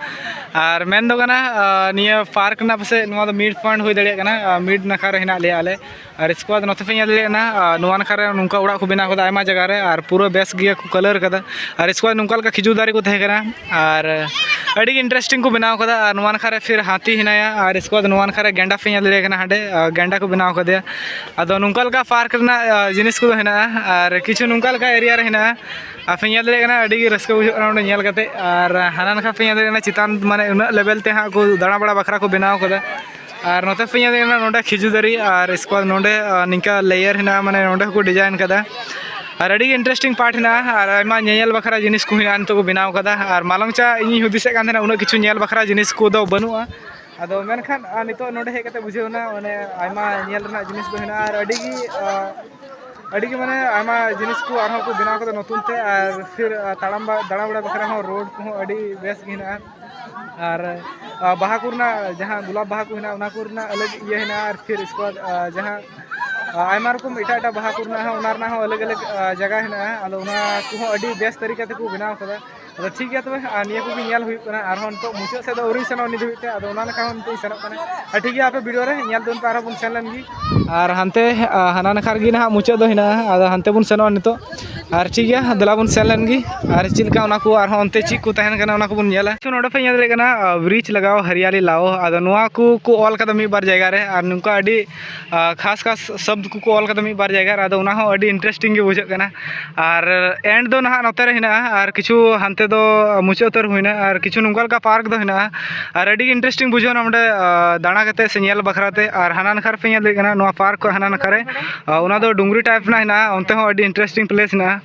ᱟᱨ ᱢᱮᱱ ᱫᱚ ᱠᱟᱱᱟ, ᱟᱨ ᱱᱤᱭᱟᱹ park ᱨᱮᱱᱟᱜ ᱯᱟᱥᱮᱡ ᱱᱚᱣᱟ ᱫᱚ mid point ᱦᱩᱭ ᱫᱟᱲᱮᱭᱟᱜ ᱠᱟᱱᱟ, ᱟᱨ mid ᱱᱟᱠᱷᱟ ᱨᱮ ᱦᱮᱱᱟᱜ ᱞᱮᱭᱟ ᱟᱞᱮ᱾ ᱟᱨ ᱤᱥᱠᱮ ᱵᱟᱫᱽ ᱱᱚᱛᱮ ᱯᱮ ᱧᱮᱞ ᱫᱟᱲᱮᱭᱟᱜ ᱠᱟᱱᱟ, ᱟᱨ ᱱᱚᱣᱟ ᱱᱟᱠᱷᱟ ᱨᱮ ᱱᱚᱝᱠᱟ ᱚᱲᱟᱜ ᱠᱚ ᱵᱮᱱᱟᱣ ᱠᱟᱫᱟ ᱟᱭᱢᱟ ᱡᱟᱭᱜᱟ ᱨᱮ, ᱟᱨ ᱯᱩᱨᱟᱹ ᱵᱮᱥ ᱜᱮ ᱠᱚ colour ᱠᱟᱫᱟ᱾ ᱟᱨ ᱤᱥᱠᱮ ᱵᱟᱫᱽ ᱱᱚᱝᱠᱟ ᱞᱮᱠᱟ ᱠᱷᱤᱡᱩᱨ ᱫᱟᱨᱮ ᱠᱚ ᱛᱟᱦᱮᱸ ᱠᱟᱱᱟ, ᱟᱨ ᱟᱹᱰᱤ ᱜᱮ interesting ᱠᱚ ᱵᱮᱱᱟᱣ ᱠᱟᱫᱟ᱾ ᱟᱨ ᱱᱚᱣᱟ ᱱᱟᱠᱷᱟ ᱨᱮ ᱯᱷᱤᱨ ᱦᱟᱹᱛᱤ ᱦᱮᱱᱟᱭᱟ, ᱟᱨ ᱤᱥᱠᱮ ᱵᱟᱫᱽ ᱱᱚᱣᱟ ᱱᱟᱠᱷᱟ ᱨᱮ ᱜᱮᱱᱰᱟ ᱯᱮ ᱧᱮᱞ ᱫᱟᱲᱮᱭᱟᱜ ᱠᱟᱱᱟ, ᱦᱟᱸᱰᱮ, ᱟᱨ ᱜᱮᱱᱰᱟ ᱠᱚ ᱵᱮᱱᱟᱣ ᱠᱟᱫᱮᱭᱟ᱾ ᱟᱫᱚ ᱱᱚᱝᱠᱟ ᱞᱮᱠᱟ park ᱨᱮᱱᱟᱜ, ᱟᱨ, ᱡᱤᱱᱤᱥ ᱠᱚᱫᱚ ᱦᱮᱱᱟᱜᱼᱟ, ᱟᱨ ᱠᱤᱪᱷᱩ ᱱᱚᱝᱠᱟ ᱞᱮᱠᱟ area ᱨᱮ ᱦᱮᱱᱟᱜᱼᱟ᱾ ᱟᱨ ᱯᱮ ᱧᱮᱞ ᱫᱟᱲᱮᱭᱟᱜ ᱠᱟᱱᱟ, ᱟᱹᱰᱤ ᱜᱮ ᱨᱟᱹᱥᱠᱟᱹ ᱵᱩᱡᱷᱟᱹᱜ ᱠᱟᱱᱟ ᱚᱸᱰᱮ ᱧᱮᱞ ᱠᱟᱛᱮ᱾ ᱟᱨ ᱦᱟᱱᱟ ᱱᱟᱠᱷᱟ ᱯᱮ ᱧᱮᱞ ᱫᱟᱲᱮᱭᱟᱜ ᱠᱟᱱᱟ, ᱪᱮᱛᱟᱱ ᱢᱟᱱᱮ ᱩᱱᱟᱹᱜ level ᱛᱮ ᱦᱟᱸᱜ ᱠᱚ ᱫᱟᱬᱟ ᱵᱟᱲᱟ ᱵᱟᱠᱷᱨᱟ ᱠᱚ ᱵᱮᱱᱟᱣ ᱠᱟᱫᱟ᱾ ᱟᱨ ᱱᱚᱛᱮ ᱯᱮ ᱧᱮᱞ ᱫᱟᱲᱮᱭᱟᱜ ᱠᱟᱱᱟ, ᱱᱚᱸᱰᱮ ᱠᱷᱤᱡᱩᱨ ᱫᱟᱨᱮ, ᱟᱨ ᱤᱥᱠᱮ ᱵᱟᱫᱽ ᱱᱚᱸᱰᱮ, ᱟᱨ, ᱱᱤᱝᱠᱟ layer ᱦᱮᱱᱟᱜᱼᱟ, ᱢᱟᱱᱮ ᱱᱚᱸᱰᱮ ᱦᱚᱸᱠᱚ design ᱠᱟᱫᱟ᱾ ᱟᱨ ᱟᱹᱰᱤ ᱜᱮ interesting part ᱦᱮᱱᱟᱜᱼᱟ, ᱟᱨ ᱟᱭᱢᱟ ᱧᱮᱧᱮᱞ ᱵᱟᱠᱷᱨᱟ ᱡᱤᱱᱤᱥ ᱠᱚ ᱦᱮᱱᱟᱜᱼᱟ ᱱᱤᱛᱚᱜ ᱠᱚ ᱵᱮᱱᱟᱣ ᱠᱟᱫᱟ᱾ ᱟᱨ ᱢᱟᱞᱚᱝ ᱪᱟ ᱤᱧᱤᱧ ᱦᱩᱫᱤᱥᱮᱫ ᱠᱟᱱ ᱛᱟᱦᱮᱱᱟ, ᱩᱱᱟᱹᱜ ᱠᱤᱪᱷᱩ ᱧᱮᱞ ᱵᱟᱠᱷᱨᱟ ᱡᱤᱱᱤᱥ ᱠᱚᱫᱚ ᱵᱟᱹᱱᱩᱜᱼᱟ᱾ ᱟᱫᱚ ᱢᱮᱱᱠᱷᱟᱱ, ᱟᱨ, ᱱᱤᱛᱚᱜ ᱱᱚᱸᱰᱮ ᱦᱮᱡ ᱠᱟᱛᱮ ᱵᱩᱡᱷᱟᱹᱣ ᱮᱱᱟ, ᱢᱟᱱᱮ ᱟᱭᱢᱟ ᱧᱮᱞ ᱨᱮᱱᱟᱜ ᱡᱤᱱᱤᱥ ᱠᱚ ᱦᱮᱱᱟᱜᱼᱟ, ᱟᱨ ᱟᱹᱰᱤ ᱜᱮ, ᱟᱨ, ᱟᱹᱰᱤ ᱜᱮ ᱢᱟᱱᱮ ᱟᱭᱢᱟ ᱡᱤᱱᱤᱥ ᱠᱚ ᱟᱨᱦᱚᱸ ᱠᱚ ᱵᱮᱱᱟᱣ ᱠᱟᱫᱟ ᱱᱚᱛᱩᱱ ᱛᱮ, ᱟᱨ ᱯᱷᱤᱨ ᱛᱟᱲᱟᱢ ᱵᱟ- ᱫᱟᱬᱟ ᱵᱟᱲᱟ ᱵᱟᱠᱷᱨᱟ ᱦᱚᱸ ᱨᱳᱰ ᱠᱚᱦᱚᱸ ᱟᱹᱰᱤ ᱵᱮᱥ ᱜᱮ ᱦᱮᱱᱟᱜᱼᱟ᱾ ᱟᱨ ᱵᱟᱦᱟ ᱠᱚᱨᱮᱱᱟᱜ ᱡᱟᱦᱟᱸ ᱜᱳᱞᱟᱯ ᱵᱟᱦᱟ ᱠᱚ ᱦᱮᱱᱟᱜᱼᱟ, ᱚᱱᱟ ᱠᱚᱨᱮᱱᱟᱜ ᱟᱞᱟᱜᱽ ᱤᱭᱟᱹ ᱦᱮᱱᱟᱜᱼᱟ᱾ ᱟᱨ ᱯᱷᱤᱨ ᱤᱥᱠᱮ ᱵᱟᱫ ᱡᱟᱦᱟᱸ ᱟᱭᱢᱟ ᱨᱚᱠᱚᱢ ᱮᱴᱟᱜ ᱮᱴᱟᱜ ᱵᱟᱦᱟ ᱠᱚᱨᱮᱱᱟᱜ ᱦᱚᱸ, ᱚᱱᱟ ᱨᱮᱱᱟᱜ ᱦᱚᱸ ᱟᱞᱟᱜᱽ ᱟᱞᱟᱜᱽ ᱡᱟᱭᱜᱟ ᱦᱮᱱᱟᱜᱼᱟ᱾ ᱟᱫᱚ ᱚᱱᱟ ᱠᱚᱦᱚᱸ ᱟᱹᱰᱤ ᱵᱮᱥ ᱛᱟᱹᱨᱤᱠᱟ ᱛᱮᱠᱚ ᱵᱮᱱᱟᱣ ᱠᱟᱫᱟ᱾ ᱟᱫᱚ ᱴᱷᱤᱠ ᱜᱮᱭᱟ ᱛᱚᱵᱮ, ᱟᱨ ᱱᱤᱭᱟᱹ ᱠᱚᱜᱮ ᱧᱮᱞ ᱦᱩᱭᱩᱜ ᱠᱟᱱᱟ᱾ ᱟᱨᱦᱚᱸ ᱱᱤᱛᱚᱜ ᱢᱩᱪᱟᱹᱫ ᱥᱮᱫ ᱫᱚ ᱟᱹᱣᱨᱤᱧ ᱥᱮᱱᱚᱜᱼᱟ ᱱᱤᱛ ᱫᱷᱟᱹᱵᱤᱡ ᱛᱮ, ᱟᱫᱚ ᱚᱱᱟ ᱞᱮᱠᱟ ᱦᱚᱸ ᱱᱤᱛᱚᱜ ᱤᱧ ᱥᱮᱱᱚᱜ ᱠᱟᱱᱟ᱾ ᱟᱨ ᱴᱷᱤᱠ ᱜᱮᱭᱟ, ᱟᱯᱮ ᱵᱷᱤᱰᱤᱭᱳ ᱨᱮ ᱧᱮᱞ ᱛᱟᱵᱚᱱ ᱯᱮ, ᱟᱨᱦᱚᱸ ᱵᱚᱱ ᱥᱮᱱ ᱞᱮᱱ ᱜᱮ᱾ ᱟᱨ ᱦᱟᱱᱛᱮ, ᱟᱨ ᱦᱟᱱᱟ ᱱᱟᱠᱷᱟ ᱨᱮᱜᱮ ᱱᱟᱦᱟᱜ ᱢᱩᱪᱟᱹᱫ ᱫᱚ ᱦᱮᱱᱟᱜᱼᱟ, ᱟᱫᱚ ᱦᱟᱱᱛᱮ ᱵᱚᱱ ᱥᱮᱱᱚᱜᱼᱟ ᱱᱤᱛᱚᱜ᱾ ᱟᱨ ᱴᱷᱤᱠ ᱜᱮᱭᱟ, ᱫᱮᱞᱟ ᱵᱚᱱ ᱥᱮᱱ ᱞᱮᱱ ᱜᱮ᱾ ᱟᱨ ᱪᱮᱫ ᱞᱮᱠᱟ ᱚᱱᱟ ᱠᱚ ᱟᱨᱦᱚᱸ ᱚᱱᱛᱮ ᱪᱮᱫ ᱠᱚ ᱛᱟᱦᱮᱱ ᱠᱟᱱᱟ, ᱚᱱᱟ ᱠᱚᱵᱚᱱ ᱧᱮᱞᱟ᱾ ᱛᱚ ᱱᱚᱰᱮ ᱯᱮ ᱧᱮᱞ ᱫᱟᱲᱮᱭᱟᱜ ᱠᱟᱱᱟ, ᱵᱨᱤᱡᱽ ᱞᱟᱜᱟᱣ ᱦᱟᱨᱤᱭᱟᱞᱤ ᱞᱟᱣ᱾ ᱟᱫᱚ ᱱᱚᱣᱟ ᱠᱚ ᱠᱚ ᱚᱞ ᱠᱟᱫᱟ ᱢᱤᱫ ᱵᱟᱨ ᱡᱟᱭᱜᱟ ᱨᱮ, ᱟᱨ ᱱᱚᱝᱠᱟ ᱟᱹᱰᱤ ᱟᱨ ᱠᱷᱟᱥ ᱠᱷᱟᱥ ᱥᱚᱵᱫ ᱠᱚᱠᱚ ᱚᱞ ᱠᱟᱫᱟ ᱢᱤᱫ ᱵᱟᱨ ᱡᱟᱭᱜᱟ ᱨᱮ᱾ ᱟᱫᱚ ᱚᱱᱟ ᱦᱚᱸ ᱟᱹᱰᱤ ᱤᱱᱴᱟᱨᱮᱥᱴᱤᱝ ᱜᱮ ᱵᱩᱡᱷᱟᱹᱜ ᱠᱟᱱᱟ᱾ ᱟᱨ ᱮᱱᱰ ᱫᱚ ᱱᱟᱦᱟᱜ ᱱᱚᱛᱮ ᱨᱮ ᱦᱮᱱᱟᱜᱼᱟ, ᱟᱨ ᱠᱤᱪᱷᱩ ᱦᱟᱱᱛᱮ ᱫᱚ ᱢᱩᱪᱟᱹᱫ ᱩᱛᱟᱹᱨ ᱦᱩᱭᱱᱟ, ᱟᱨ ᱠᱤᱪᱷᱩ ᱱᱚᱝᱠᱟ ᱞᱮᱠᱟ ᱯᱟᱨᱠ ᱫᱚ ᱦᱮᱱᱟᱜᱼᱟ᱾ ᱟᱨ ᱟᱹᱰᱤ ᱜᱮ ᱤᱱᱴᱟᱨᱮᱥᱴᱤᱝ ᱵᱩᱡᱷᱟᱹᱣ ᱮᱱᱟ ᱚᱸᱰᱮ, ᱟᱨ ᱫᱟᱬᱟ ᱠᱟᱛᱮ ᱥᱮ ᱧᱮᱞ ᱵᱟᱠᱷᱨᱟ ᱛᱮ᱾ ᱟᱨ ᱦᱟᱱᱟ ᱱᱟᱠᱷᱟ ᱨᱮᱯᱮ ᱧᱮᱞ ᱫᱟᱲᱮᱭᱟᱜ ᱠᱟᱱᱟ, ᱱᱚᱣᱟ ᱯᱟᱨᱠ ᱠᱚ ᱦᱟᱱᱟ ᱱᱟᱠᱷᱟ ᱨᱮ, ᱟᱨ ᱚᱱᱟ ᱫᱚ ᱰᱩᱝᱨᱤ ᱴᱟᱭᱤᱯ ᱨᱮᱱᱟᱜ ᱦᱮᱱᱟᱜᱼᱟ, ᱚᱱᱛᱮ ᱦᱚᱸ ᱟᱹᱰᱤ ᱤᱱᱴᱟᱨᱮᱥᱴᱤᱝ ᱯᱞᱮᱥ ᱦᱮᱱᱟᱜᱼᱟ᱾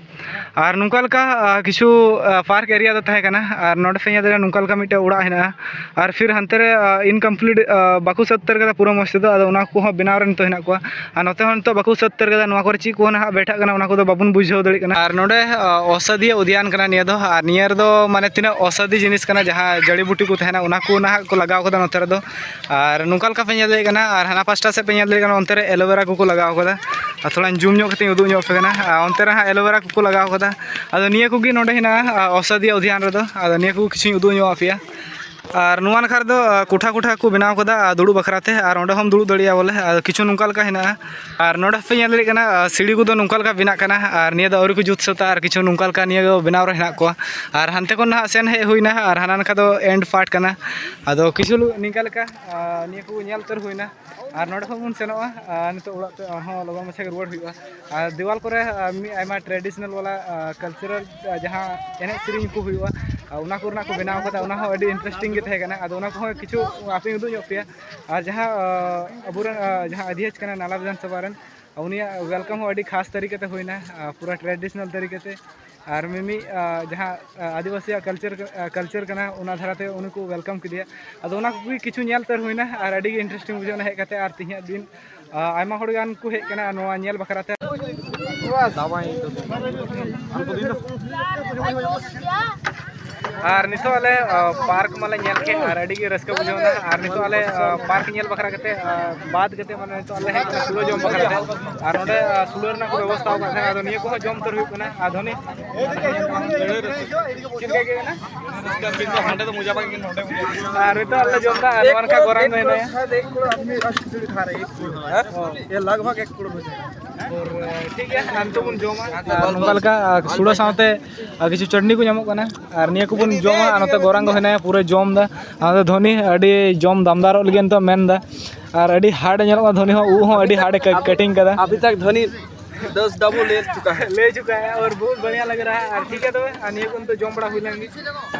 ᱟᱨ ᱱᱚᱝᱠᱟ ᱞᱮᱠᱟ, ᱟᱨ ᱠᱤᱪᱷᱩ, ᱟᱨ ᱯᱟᱨᱠ ᱮᱨᱤᱭᱟ ᱫᱚ ᱛᱟᱦᱮᱸ ᱠᱟᱱᱟ᱾ ᱟᱨ ᱱᱚᱰᱮ ᱯᱮ ᱧᱮᱞ ᱫᱟᱲᱮᱭᱟᱜᱼᱟ, ᱱᱚᱝᱠᱟ ᱞᱮᱠᱟ ᱢᱤᱫᱴᱮᱱ ᱚᱲᱟᱜ ᱦᱮᱱᱟᱜᱼᱟ᱾ ᱟᱨ ᱯᱷᱤᱨ ᱦᱟᱱᱛᱮ ᱨᱮ, ᱟᱨ ᱤᱱᱠᱚᱢᱯᱞᱤᱴ, ᱟᱨ ᱵᱟᱠᱚ ᱥᱟᱹᱛ ᱩᱛᱟᱹᱨ ᱠᱟᱫᱟ ᱯᱩᱨᱟᱹ ᱢᱚᱡᱽ ᱛᱮᱫᱚ᱾ ᱟᱫᱚ ᱚᱱᱟ ᱠᱚᱦᱚᱸ ᱵᱮᱱᱟᱣ ᱨᱮ ᱱᱤᱛᱚᱜ ᱦᱮᱱᱟᱜ ᱠᱚᱣᱟ᱾ ᱟᱨ ᱱᱚᱛᱮ ᱦᱚᱸ ᱱᱤᱛᱚᱜ ᱵᱟᱠᱚ ᱥᱟᱹᱛ ᱩᱛᱟᱹᱨ ᱠᱟᱫᱟ, ᱱᱚᱣᱟ ᱠᱚᱨᱮ ᱪᱮᱫ ᱠᱚ ᱱᱟᱦᱟᱜ ᱵᱮᱴᱷᱟᱜ ᱠᱟᱱᱟ, ᱚᱱᱟ ᱠᱚᱫᱚ ᱵᱟᱵᱚᱱ ᱵᱩᱡᱷᱟᱹᱣ ᱫᱟᱲᱮᱭᱟᱜ ᱠᱟᱱᱟ᱾ ᱟᱨ ᱱᱚᱰᱮ, ᱟᱨ ᱚᱥᱟᱫᱤᱭᱟ ᱩᱫᱽᱭᱟᱱ ᱠᱟᱱᱟ ᱱᱤᱭᱟᱹ ᱫᱚ᱾ ᱟᱨ ᱱᱤᱭᱟᱹ ᱨᱮᱫᱚ ᱢᱟᱱᱮ ᱛᱤᱱᱟᱹᱜ ᱚᱥᱟᱫᱤ ᱡᱤᱱᱤᱥ ᱠᱟᱱᱟ, ᱡᱟᱦᱟᱸ ᱡᱟᱹᱲᱤ ᱵᱩᱴᱤ ᱠᱚ ᱛᱟᱦᱮᱱᱟ, ᱚᱱᱟ ᱠᱚ ᱱᱟᱦᱟᱜ ᱠᱚ ᱞᱟᱜᱟᱣ ᱠᱟᱫᱟ ᱱᱚᱛᱮ ᱨᱮᱫᱚ᱾ ᱟᱨ ᱱᱚᱝᱠᱟ ᱞᱮᱠᱟ ᱯᱮ ᱧᱮᱞ ᱫᱟᱲᱮᱭᱟᱜ ᱠᱟᱱᱟ, ᱟᱨ ᱦᱟᱱᱟ ᱯᱟᱥᱴᱟ ᱥᱮᱫ ᱯᱮ ᱧᱮᱞ ᱫᱟᱲᱮᱭᱟᱜ ᱠᱟᱱᱟ, ᱚᱱᱛᱮ ᱨᱮ ᱮᱞᱳᱵᱮᱨᱟ ᱠᱚᱠᱚ ᱞᱟᱜᱟᱣ ᱠᱟᱫᱟ᱾ ᱟᱨ ᱛᱷᱚᱲᱟᱧ ᱡᱩᱢ ᱧᱚᱜ ᱠᱟᱛᱮᱧ ᱩᱫᱩᱜ ᱧᱚᱜ ᱟᱯᱮ ᱠᱟᱱᱟ᱾ ᱟᱨ ᱚᱱᱛᱮ ᱨᱮ ᱦᱟᱸᱜ ᱮᱞᱳᱵᱮᱨᱟ ᱠᱚᱠᱚ ᱞᱟᱜᱟᱣ ᱠᱟᱫᱟ᱾ ᱟᱫᱚ ᱱᱤᱭᱟᱹ ᱠᱚᱜᱮ ᱱᱚᱰᱮ ᱦᱮᱱᱟᱜᱼᱟ, ᱟᱨ ᱚᱥᱟᱫᱤᱭᱟ ᱩᱫᱽᱭᱟᱱ ᱨᱮᱫᱚ᱾ ᱟᱫᱚ ᱱᱤᱭᱟᱹ ᱠᱚ ᱠᱤᱪᱷᱩᱧ ᱩᱫᱩᱜ ᱧᱚᱜ ᱟᱯᱮᱭᱟ᱾ ᱟᱨ ᱱᱚᱣᱟ ᱱᱟᱠᱷᱟ ᱨᱮᱫᱚ, ᱟᱨ ᱠᱚᱴᱷᱟ ᱠᱚᱴᱷᱟ ᱠᱚ ᱵᱮᱱᱟᱣ ᱠᱟᱫᱟ, ᱟᱨ ᱫᱩᱲᱩᱵ ᱵᱟᱠᱷᱨᱟ ᱛᱮ, ᱟᱨ ᱚᱸᱰᱮ ᱦᱚᱸᱢ ᱫᱩᱲᱩᱵ ᱫᱟᱲᱮᱭᱟᱜᱼᱟ ᱵᱚᱞᱮ᱾ ᱟᱨ ᱠᱤᱪᱷᱩ ᱱᱚᱝᱠᱟ ᱞᱮᱠᱟ ᱦᱮᱱᱟᱜᱼᱟ᱾ ᱟᱨ ᱱᱚᱰᱮ ᱯᱮ ᱧᱮᱞ ᱫᱟᱲᱮᱭᱟᱜ ᱠᱟᱱᱟ, ᱟᱨ ᱥᱤᱲᱤ ᱠᱚᱫᱚ ᱱᱚᱝᱠᱟ ᱞᱮᱠᱟ ᱵᱮᱱᱟᱜ ᱠᱟᱱᱟ, ᱟᱨ ᱱᱤᱭᱟᱹ ᱫᱚ ᱟᱹᱣᱨᱤ ᱠᱚ ᱡᱩᱛ ᱥᱟᱹᱛᱟ, ᱟᱨ ᱠᱤᱪᱷᱩ ᱱᱚᱝᱠᱟ ᱞᱮᱠᱟ ᱱᱤᱭᱟᱹ ᱫᱚ ᱵᱮᱱᱟᱣ ᱨᱮ ᱦᱮᱱᱟᱜ ᱠᱚᱣᱟ᱾ ᱟᱨ ᱦᱟᱱᱛᱮ ᱠᱷᱚᱱ ᱱᱟᱦᱟᱜ ᱥᱮᱱ ᱦᱮᱡ ᱦᱩᱭᱱᱟ, ᱟᱨ ᱦᱟᱱᱟ ᱱᱟᱠᱷᱟ ᱫᱚ ᱮᱱᱰ ᱯᱟᱨᱴ ᱠᱟᱱᱟ᱾ ᱟᱫᱚ ᱠᱤᱪᱷᱩ ᱱᱤᱝᱠᱟ ᱞᱮᱠᱟ, ᱟᱨ ᱱᱤᱭᱟᱹ ᱠᱚ ᱧᱮᱞ ᱩᱛᱟᱹᱨ ᱦᱩᱭᱱᱟ᱾ ᱟᱨ ᱱᱚᱰᱮ ᱠᱷᱚᱱ ᱵᱚᱱ ᱥᱮᱱᱚᱜᱼᱟ, ᱟᱨ ᱱᱤᱛᱚᱜ ᱚᱲᱟᱜ ᱛᱮ ᱟᱨᱦᱚᱸ ᱞᱚᱜᱚᱱ ᱢᱟᱪᱷᱟ ᱜᱮ ᱨᱩᱣᱟᱹᱲ ᱦᱩᱭᱩᱜᱼᱟ᱾ ᱟᱨ ᱫᱮᱣᱟᱞ ᱠᱚᱨᱮ, ᱟᱨ, ᱢᱤᱫ ᱟᱭᱢᱟ ᱴᱨᱮᱰᱤᱥᱚᱱᱟᱞ ᱵᱟᱞᱟ, ᱟᱨ, ᱠᱟᱞᱪᱟᱨᱟᱞ, ᱟᱨ, ᱡᱟᱦᱟᱸ ᱮᱱᱮᱡ ᱥᱮᱨᱮᱧ ᱠᱚ ᱦᱩᱭᱩᱜᱼᱟ, ᱟᱨ ᱚᱱᱟ ᱠᱚᱨᱮᱱᱟᱜ ᱠᱚ ᱵᱮᱱᱟᱣ ᱠᱟᱫᱟ, ᱚᱱᱟ ᱦᱚᱸ ᱟᱹᱰᱤ ᱤᱱᱴᱟᱨᱮᱥᱴᱤᱝ ᱜᱮ ᱛᱟᱦᱮᱸ ᱠᱟᱱᱟ᱾ ᱟᱫᱚ ᱚᱱᱟ ᱠᱚᱦᱚᱸ ᱠᱤᱪᱷᱩ ᱟᱯᱮᱧ ᱩᱫᱩᱜ ᱧᱚᱜ ᱯᱮᱭᱟ᱾ ᱟᱨ ᱡᱟᱦᱟᱸ, ᱟᱨ, ᱟᱵᱚᱨᱮᱱ, ᱟᱨ, ᱡᱟᱦᱟᱸ ᱟᱫᱷᱭᱚᱠᱥ ᱠᱟᱱᱟᱭ ᱱᱟᱞᱟ ᱵᱤᱫᱷᱟᱱ ᱥᱚᱵᱷᱟ ᱨᱮᱱ, ᱩᱱᱤᱭᱟᱜ ᱣᱮᱞᱠᱟᱢ ᱦᱚᱸ ᱟᱹᱰᱤ ᱠᱷᱟᱥ ᱛᱟᱹᱨᱤᱠᱟ ᱛᱮ ᱦᱩᱭᱱᱟ, ᱟᱨ, ᱯᱩᱨᱟᱹ ᱴᱨᱮᱰᱤᱥᱚᱱᱟᱞ ᱛᱟᱹᱨᱤᱠᱟ ᱛᱮ᱾ ᱟᱨ ᱢᱤᱢᱤᱫ, ᱟᱨ, ᱡᱟᱦᱟᱸ, ᱟᱨ, ᱟᱹᱫᱤᱵᱟᱹᱥᱤᱭᱟᱜ ᱠᱟᱞᱪᱟᱨ, ᱟᱨ, ᱠᱟᱞᱪᱟᱨ ᱠᱟᱱᱟ, ᱚᱱᱟ ᱫᱷᱟᱨᱟᱛᱮ ᱩᱱᱤ ᱠᱚ ᱣᱮᱞᱠᱟᱢ ᱠᱮᱫᱮᱭᱟ᱾ ᱟᱫᱚ ᱚᱱᱟ ᱠᱚᱜᱮ ᱠᱤᱪᱷᱩ ᱧᱮᱞ ᱩᱛᱟᱹᱨ ᱦᱩᱭᱱᱟ, ᱟᱨ ᱟᱹᱰᱤ ᱜᱮ ᱤᱱᱴᱟᱨᱮᱥᱴᱤᱝ ᱵᱩᱡᱷᱟᱹᱣ ᱮᱱᱟ ᱦᱮᱡ ᱠᱟᱛᱮ᱾ ᱟᱨ ᱛᱮᱦᱮᱧᱟᱜ ᱫᱤᱱ, ᱟᱨ, ᱟᱭᱢᱟ ᱦᱚᱲ ᱜᱟᱱ ᱠᱚ ᱦᱮᱡ ᱠᱟᱱᱟ ᱱᱚᱣᱟ ᱧᱮᱞ ᱵᱟᱠᱷᱨᱟ ᱛᱮ᱾ ᱟᱨ ᱱᱤᱛᱚᱜ ᱟᱞᱮ ᱯᱟᱨᱠ ᱢᱟᱞᱮ ᱧᱮᱞ ᱠᱮᱫ ᱟᱨ ᱟᱹᱰᱤ ᱜᱮ ᱨᱟᱹᱥᱠᱟᱹ ᱵᱩᱡᱷᱟᱹᱣ ᱮᱱᱟ᱾ ᱟᱨ ᱱᱤᱛᱚᱜ ᱟᱞᱮ ᱯᱟᱨᱠ ᱧᱮᱞ ᱵᱟᱠᱷᱨᱟ ᱠᱟᱛᱮ ᱵᱟᱫ ᱠᱟᱛᱮ ᱢᱟᱱᱮ ᱱᱤᱛᱚᱜ ᱟᱞᱮ ᱦᱮᱡ ᱠᱟᱱᱟ ᱥᱩᱲᱟᱹ ᱡᱚᱢ ᱵᱟᱠᱷᱨᱟ ᱛᱮ᱾ ᱟᱨ ᱱᱚᱰᱮ ᱥᱩᱲᱟᱹ ᱨᱮᱱᱟᱜ ᱠᱚ ᱵᱮᱵᱚᱥᱛᱷᱟ ᱟᱠᱟᱫ ᱛᱟᱦᱮᱸᱱᱟ, ᱟᱫᱚ ᱱᱤᱭᱟᱹ ᱠᱚᱦᱚᱸ ᱡᱚᱢ ᱩᱛᱟᱹᱨ ᱦᱩᱭᱩᱜ ᱠᱟᱱᱟ᱾ ᱟᱨ ᱫᱷᱚᱱᱤ, ᱪᱮᱫ ᱞᱮᱠᱟ ᱟᱹᱭᱠᱟᱹᱜ ᱠᱟᱱᱟ? ᱟᱨ ᱱᱤᱛᱚᱜ ᱟᱞᱮ ᱡᱚᱢ ᱮᱫᱟ, ᱟᱨ ᱱᱚᱣᱟ ᱱᱟᱠᱷᱟ ᱜᱚᱨᱟᱝ ᱫᱚ ᱦᱮᱱᱟᱭᱟ᱾ ᱮᱠ ᱠᱨᱳᱲ ᱟᱫᱢᱤ ᱠᱟ ᱥᱩᱲᱟᱹ ᱠᱷᱟ ᱨᱮ, ᱮᱠ ᱠᱨᱳᱲ᱾ ᱦᱮᱸ? ᱦᱮᱸ? ᱮ ᱞᱟᱜᱽ ᱵᱷᱟᱜᱽ ᱮᱠ ᱠᱨᱳᱲ ᱦᱩᱭ ᱡᱟᱭᱮᱜᱟ᱾ ᱟᱨ, ᱴᱷᱤᱠ ᱜᱮᱭᱟ, ᱟᱨ ᱱᱤᱛᱚᱜ ᱵᱚᱱ ᱡᱚᱢᱟ᱾ ᱟᱨ ᱱᱚᱝᱠᱟ ᱞᱮᱠᱟ, ᱟᱨ ᱥᱩᱲᱟᱹ ᱥᱟᱶᱛᱮ, ᱟᱨ ᱠᱤᱪᱷᱩ ᱪᱟᱴᱱᱤ ᱠᱚ ᱧᱟᱢᱚᱜ ᱠᱟᱱᱟ᱾ ᱟᱨ ᱱᱤᱭᱟᱹ ᱠᱚᱵᱚᱱ ᱡᱚᱢᱟ, ᱟᱨ ᱱᱚᱛᱮ ᱜᱚᱨᱟᱝ ᱫᱚ ᱦᱮᱱᱟᱭᱟ, ᱯᱩᱨᱟᱹ ᱡᱚᱢ ᱮᱫᱟ᱾ ᱟᱨ ᱱᱚᱛᱮ ᱫᱷᱚᱱᱤ ᱟᱹᱰᱤ ᱡᱚᱢ ᱫᱟᱢᱫᱟᱨᱚᱜ ᱞᱟᱹᱜᱤᱫ ᱱᱤᱛᱚᱜ ᱢᱮᱱ ᱮᱫᱟ᱾ ᱟᱨ ᱟᱹᱰᱤ hard ᱮ ᱧᱮᱞᱚᱜ ᱠᱟᱱᱟ, ᱫᱷᱚᱱᱤ ᱦᱚᱸ ᱩᱵ ᱦᱚᱸ ᱟᱹᱰᱤ hard ᱮ ᱠᱟ-, cutting ᱠᱟᱫᱟ᱾ ᱟᱵᱷᱤ ᱛᱟᱠ ᱫᱷᱚᱱᱤ ᱫᱚᱥ ᱰᱟᱵᱚ ᱞᱮ ᱪᱩᱠᱟ ᱦᱮ᱾ ᱞᱮ ᱪᱩᱠᱟ ᱦᱮ, ᱟᱨ ᱵᱚᱦᱩᱛ ᱵᱟᱲᱤᱭᱟ ᱞᱟᱜ ᱨᱟᱦᱟ ᱦᱮ᱾ ᱟᱨ ᱴᱷᱤᱠ ᱜᱮᱭᱟ, ᱛᱚᱵᱮ ᱟᱨ ᱱᱤᱭᱟᱹ ᱠᱚ ᱱᱤᱛᱚᱜ ᱡᱚᱢ ᱵᱟᱲᱟ ᱦᱩᱭ ᱞᱮᱱ ᱜᱮ᱾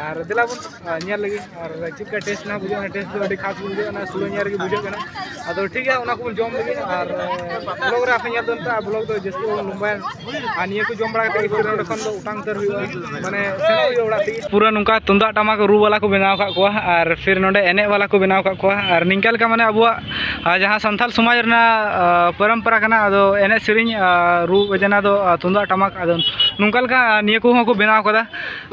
ᱟᱨ ᱫᱮᱞᱟ ᱵᱚᱱ, ᱟᱨ ᱧᱮᱞ ᱞᱟᱹᱜᱤᱫ, ᱟᱨ ᱪᱮᱫ ᱞᱮᱠᱟ taste ᱱᱟ ᱵᱩᱡᱷᱟᱹᱜ ᱠᱟᱱᱟ, taste ᱫᱚ ᱟᱹᱰᱤ ᱠᱷᱟᱥ ᱜᱮ ᱵᱩᱡᱷᱟᱹᱜ ᱠᱟᱱᱟ, ᱥᱩᱲᱟᱹ ᱧᱮᱞ ᱨᱮᱜᱮ ᱵᱩᱡᱷᱟᱹᱜ ᱠᱟᱱᱟ᱾ ᱟᱫᱚ ᱴᱷᱤᱠ ᱜᱮᱭᱟ, ᱚᱱᱟ ᱠᱚᱵᱚᱱ ᱡᱚᱢ ᱞᱟᱹᱜᱤᱫ, ᱟᱨ vlog ᱨᱮ ᱟᱯᱮ ᱧᱮᱞ ᱫᱚ ᱱᱤᱛᱚᱜ vlog ᱫᱚ ᱡᱟᱹᱥᱛᱤ ᱵᱟᱵᱚᱱ ᱞᱚᱢᱵᱟᱭᱟ᱾ ᱟᱨ ᱱᱤᱭᱟᱹ ᱠᱚ ᱡᱚᱢ ᱵᱟᱲᱟ ᱠᱟᱛᱮ ᱜᱮ ᱯᱷᱤᱨ ᱱᱚᱸᱰᱮ ᱠᱷᱚᱱ ᱫᱚ ᱚᱴᱟᱝ ᱩᱛᱟᱹᱨ ᱦᱩᱭᱩᱜᱼᱟ, ᱢᱟᱱᱮ ᱥᱮᱱᱚᱜ ᱦᱩᱭᱩᱜᱼᱟ ᱚᱲᱟᱜ ᱛᱮᱜᱮ᱾ ᱯᱩᱨᱟᱹ ᱱᱚᱝᱠᱟ ᱛᱩᱢᱫᱟᱜ ᱴᱟᱢᱟᱠ ᱨᱩ ᱵᱟᱞᱟ ᱠᱚ ᱵᱮᱱᱟᱣ ᱟᱠᱟᱫ ᱠᱚᱣᱟ, ᱟᱨ ᱯᱷᱤᱨ ᱱᱚᱸᱰᱮ ᱮᱱᱮᱡ ᱵᱟᱞᱟ ᱠᱚ ᱵᱮᱱᱟᱣ ᱟᱠᱟᱫ ᱠᱚᱣᱟ, ᱟᱨ ᱱᱤᱝᱠᱟ ᱞᱮᱠᱟ ᱢᱟᱱᱮ ᱟᱵᱚᱣᱟᱜ, ᱟᱨ ᱡᱟᱦᱟᱸ ᱥᱟᱱᱛᱟᱲ ᱥᱚᱢᱟᱡᱽ ᱨᱮᱱᱟᱜ, ᱟᱨ, ᱯᱚᱨᱚᱢᱯᱚᱨᱟ ᱠᱟᱱᱟ, ᱟᱫᱚ ᱮᱱᱮᱡ ᱥᱮᱨᱮᱧ, ᱟᱨ ᱨᱩ ᱵᱟᱡᱱᱟ ᱫᱚ, ᱟᱨ ᱛᱩᱢᱫᱟᱜ ᱴᱟᱢᱟᱠ, ᱟᱫᱚ ᱱᱚᱝᱠᱟ ᱞᱮᱠᱟ, ᱟᱨ ᱱᱤᱭᱟᱹ ᱠᱚᱦᱚᱸ ᱠᱚ ᱵᱮᱱᱟᱣ ᱠᱟᱫᱟ᱾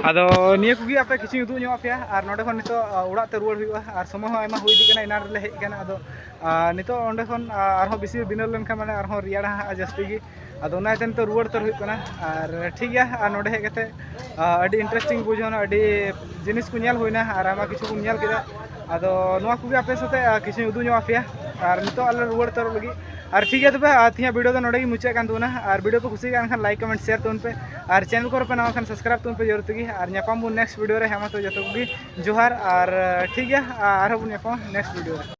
ᱟᱫᱚ ᱱᱤᱭᱟᱹ ᱠᱚᱜᱮ ᱟᱯᱮ ᱠᱤᱪᱷᱩᱧ ᱩᱫᱩᱜ ᱧᱚᱜ ᱟᱯᱮᱭᱟ, ᱟᱨ ᱱᱚᱸᱰᱮ ᱠᱷᱚᱱ ᱱᱤᱛᱚᱜ, ᱟᱨ, ᱚᱲᱟᱜ ᱛᱮ ᱨᱩᱣᱟᱹᱲ ᱦᱩᱭᱩᱜᱼᱟ, ᱟᱨ ᱥᱚᱢᱚᱭ ᱦᱚᱸ ᱟᱭᱢᱟ ᱦᱩᱭ ᱤᱫᱤᱜ ᱠᱟᱱᱟ, ᱮᱱᱟᱱ ᱨᱮᱞᱮ ᱦᱮᱡ ᱟᱠᱟᱱᱟ᱾ ᱟᱫᱚ, ᱟᱨ, ᱱᱤᱛᱚᱜ ᱚᱸᱰᱮ ᱠᱷᱚᱱ, ᱟᱨ, ᱟᱨᱦᱚᱸ ᱵᱮᱥᱤ ᱵᱤᱱᱟᱹᱣ ᱞᱮᱱᱠᱷᱟᱱ ᱢᱟᱱᱮ ᱟᱨᱦᱚᱸ ᱨᱮᱭᱟᱲᱟ ᱦᱟᱸᱜ ᱡᱟᱹᱥᱛᱤ ᱜᱮ᱾ ᱟᱫᱚ ᱚᱱᱟ ᱤᱭᱟᱹᱛᱮ ᱱᱤᱛᱚᱜ ᱨᱩᱣᱟᱹᱲ ᱩᱛᱟᱹᱨ ᱦᱩᱭᱩᱜ ᱠᱟᱱᱟ᱾ ᱟᱨ ᱴᱷᱤᱠ ᱜᱮᱭᱟ, ᱟᱨ ᱱᱚᱸᱰᱮ ᱦᱮᱡ ᱠᱟᱛᱮ, ᱟᱨ, ᱟᱹᱰᱤ interesting ᱵᱩᱡᱷᱟᱹᱣ ᱮᱱᱟ, ᱟᱹᱰᱤ ᱡᱤᱱᱤᱥ ᱠᱚ ᱧᱮᱞ ᱦᱩᱭᱱᱟ, ᱟᱨ ᱟᱭᱢᱟ ᱠᱤᱪᱷᱩ ᱵᱚᱱ ᱧᱮᱞ ᱠᱮᱫᱟ᱾ ᱟᱫᱚ ᱱᱚᱣᱟ ᱠᱚᱜᱮ ᱟᱯᱮ ᱥᱟᱛᱮ, ᱟᱨ, ᱠᱤᱪᱷᱩᱧ ᱩᱫᱩᱜ ᱧᱚᱜ ᱟᱯᱮᱭᱟ᱾ ᱟᱨ ᱱᱤᱛᱚᱜ ᱟᱞᱮ ᱨᱩᱣᱟᱹᱲ ᱩᱛᱟᱹᱨᱚᱜ ᱞᱟᱹᱜᱤᱫ᱾ ᱟᱨ ᱴᱷᱤᱠ ᱜᱮᱭᱟ, ᱛᱚᱵᱮ, ᱟᱨ, ᱛᱮᱦᱮᱧᱟᱜ video ᱫᱚ ᱱᱚᱸᱰᱮ ᱜᱮ ᱢᱩᱪᱟᱹᱫ ᱠᱟᱱ ᱛᱟᱵᱚᱱᱟ᱾ ᱟᱨ video ᱯᱮ ᱠᱩᱥᱤᱭᱟᱜ ᱠᱟᱱ ᱠᱷᱟᱱ like, comment, share ᱛᱟᱵᱚᱱ ᱯᱮ᱾ ᱟᱨ channel ᱠᱚᱨᱮ ᱯᱮ ᱱᱟᱣᱟ ᱠᱷᱟᱱ subscribe ᱛᱟᱵᱚᱱ ᱯᱮ ᱡᱚᱨᱩᱨ ᱛᱮᱜᱮ᱾ ᱟᱨ ᱧᱟᱯᱟᱢ ᱵᱚᱱ next video ᱨᱮ᱾ ᱦᱮᱸ ᱢᱟ ᱛᱚᱵᱮ ᱡᱚᱛᱚ ᱠᱚᱜᱮ ᱡᱚᱦᱟᱨ᱾ ᱟᱨ, ᱴᱷᱤᱠ ᱜᱮᱭᱟ, ᱟᱨᱦᱚᱸ ᱵᱚᱱ ᱧᱟᱯᱟᱢᱟ next video ᱨᱮ᱾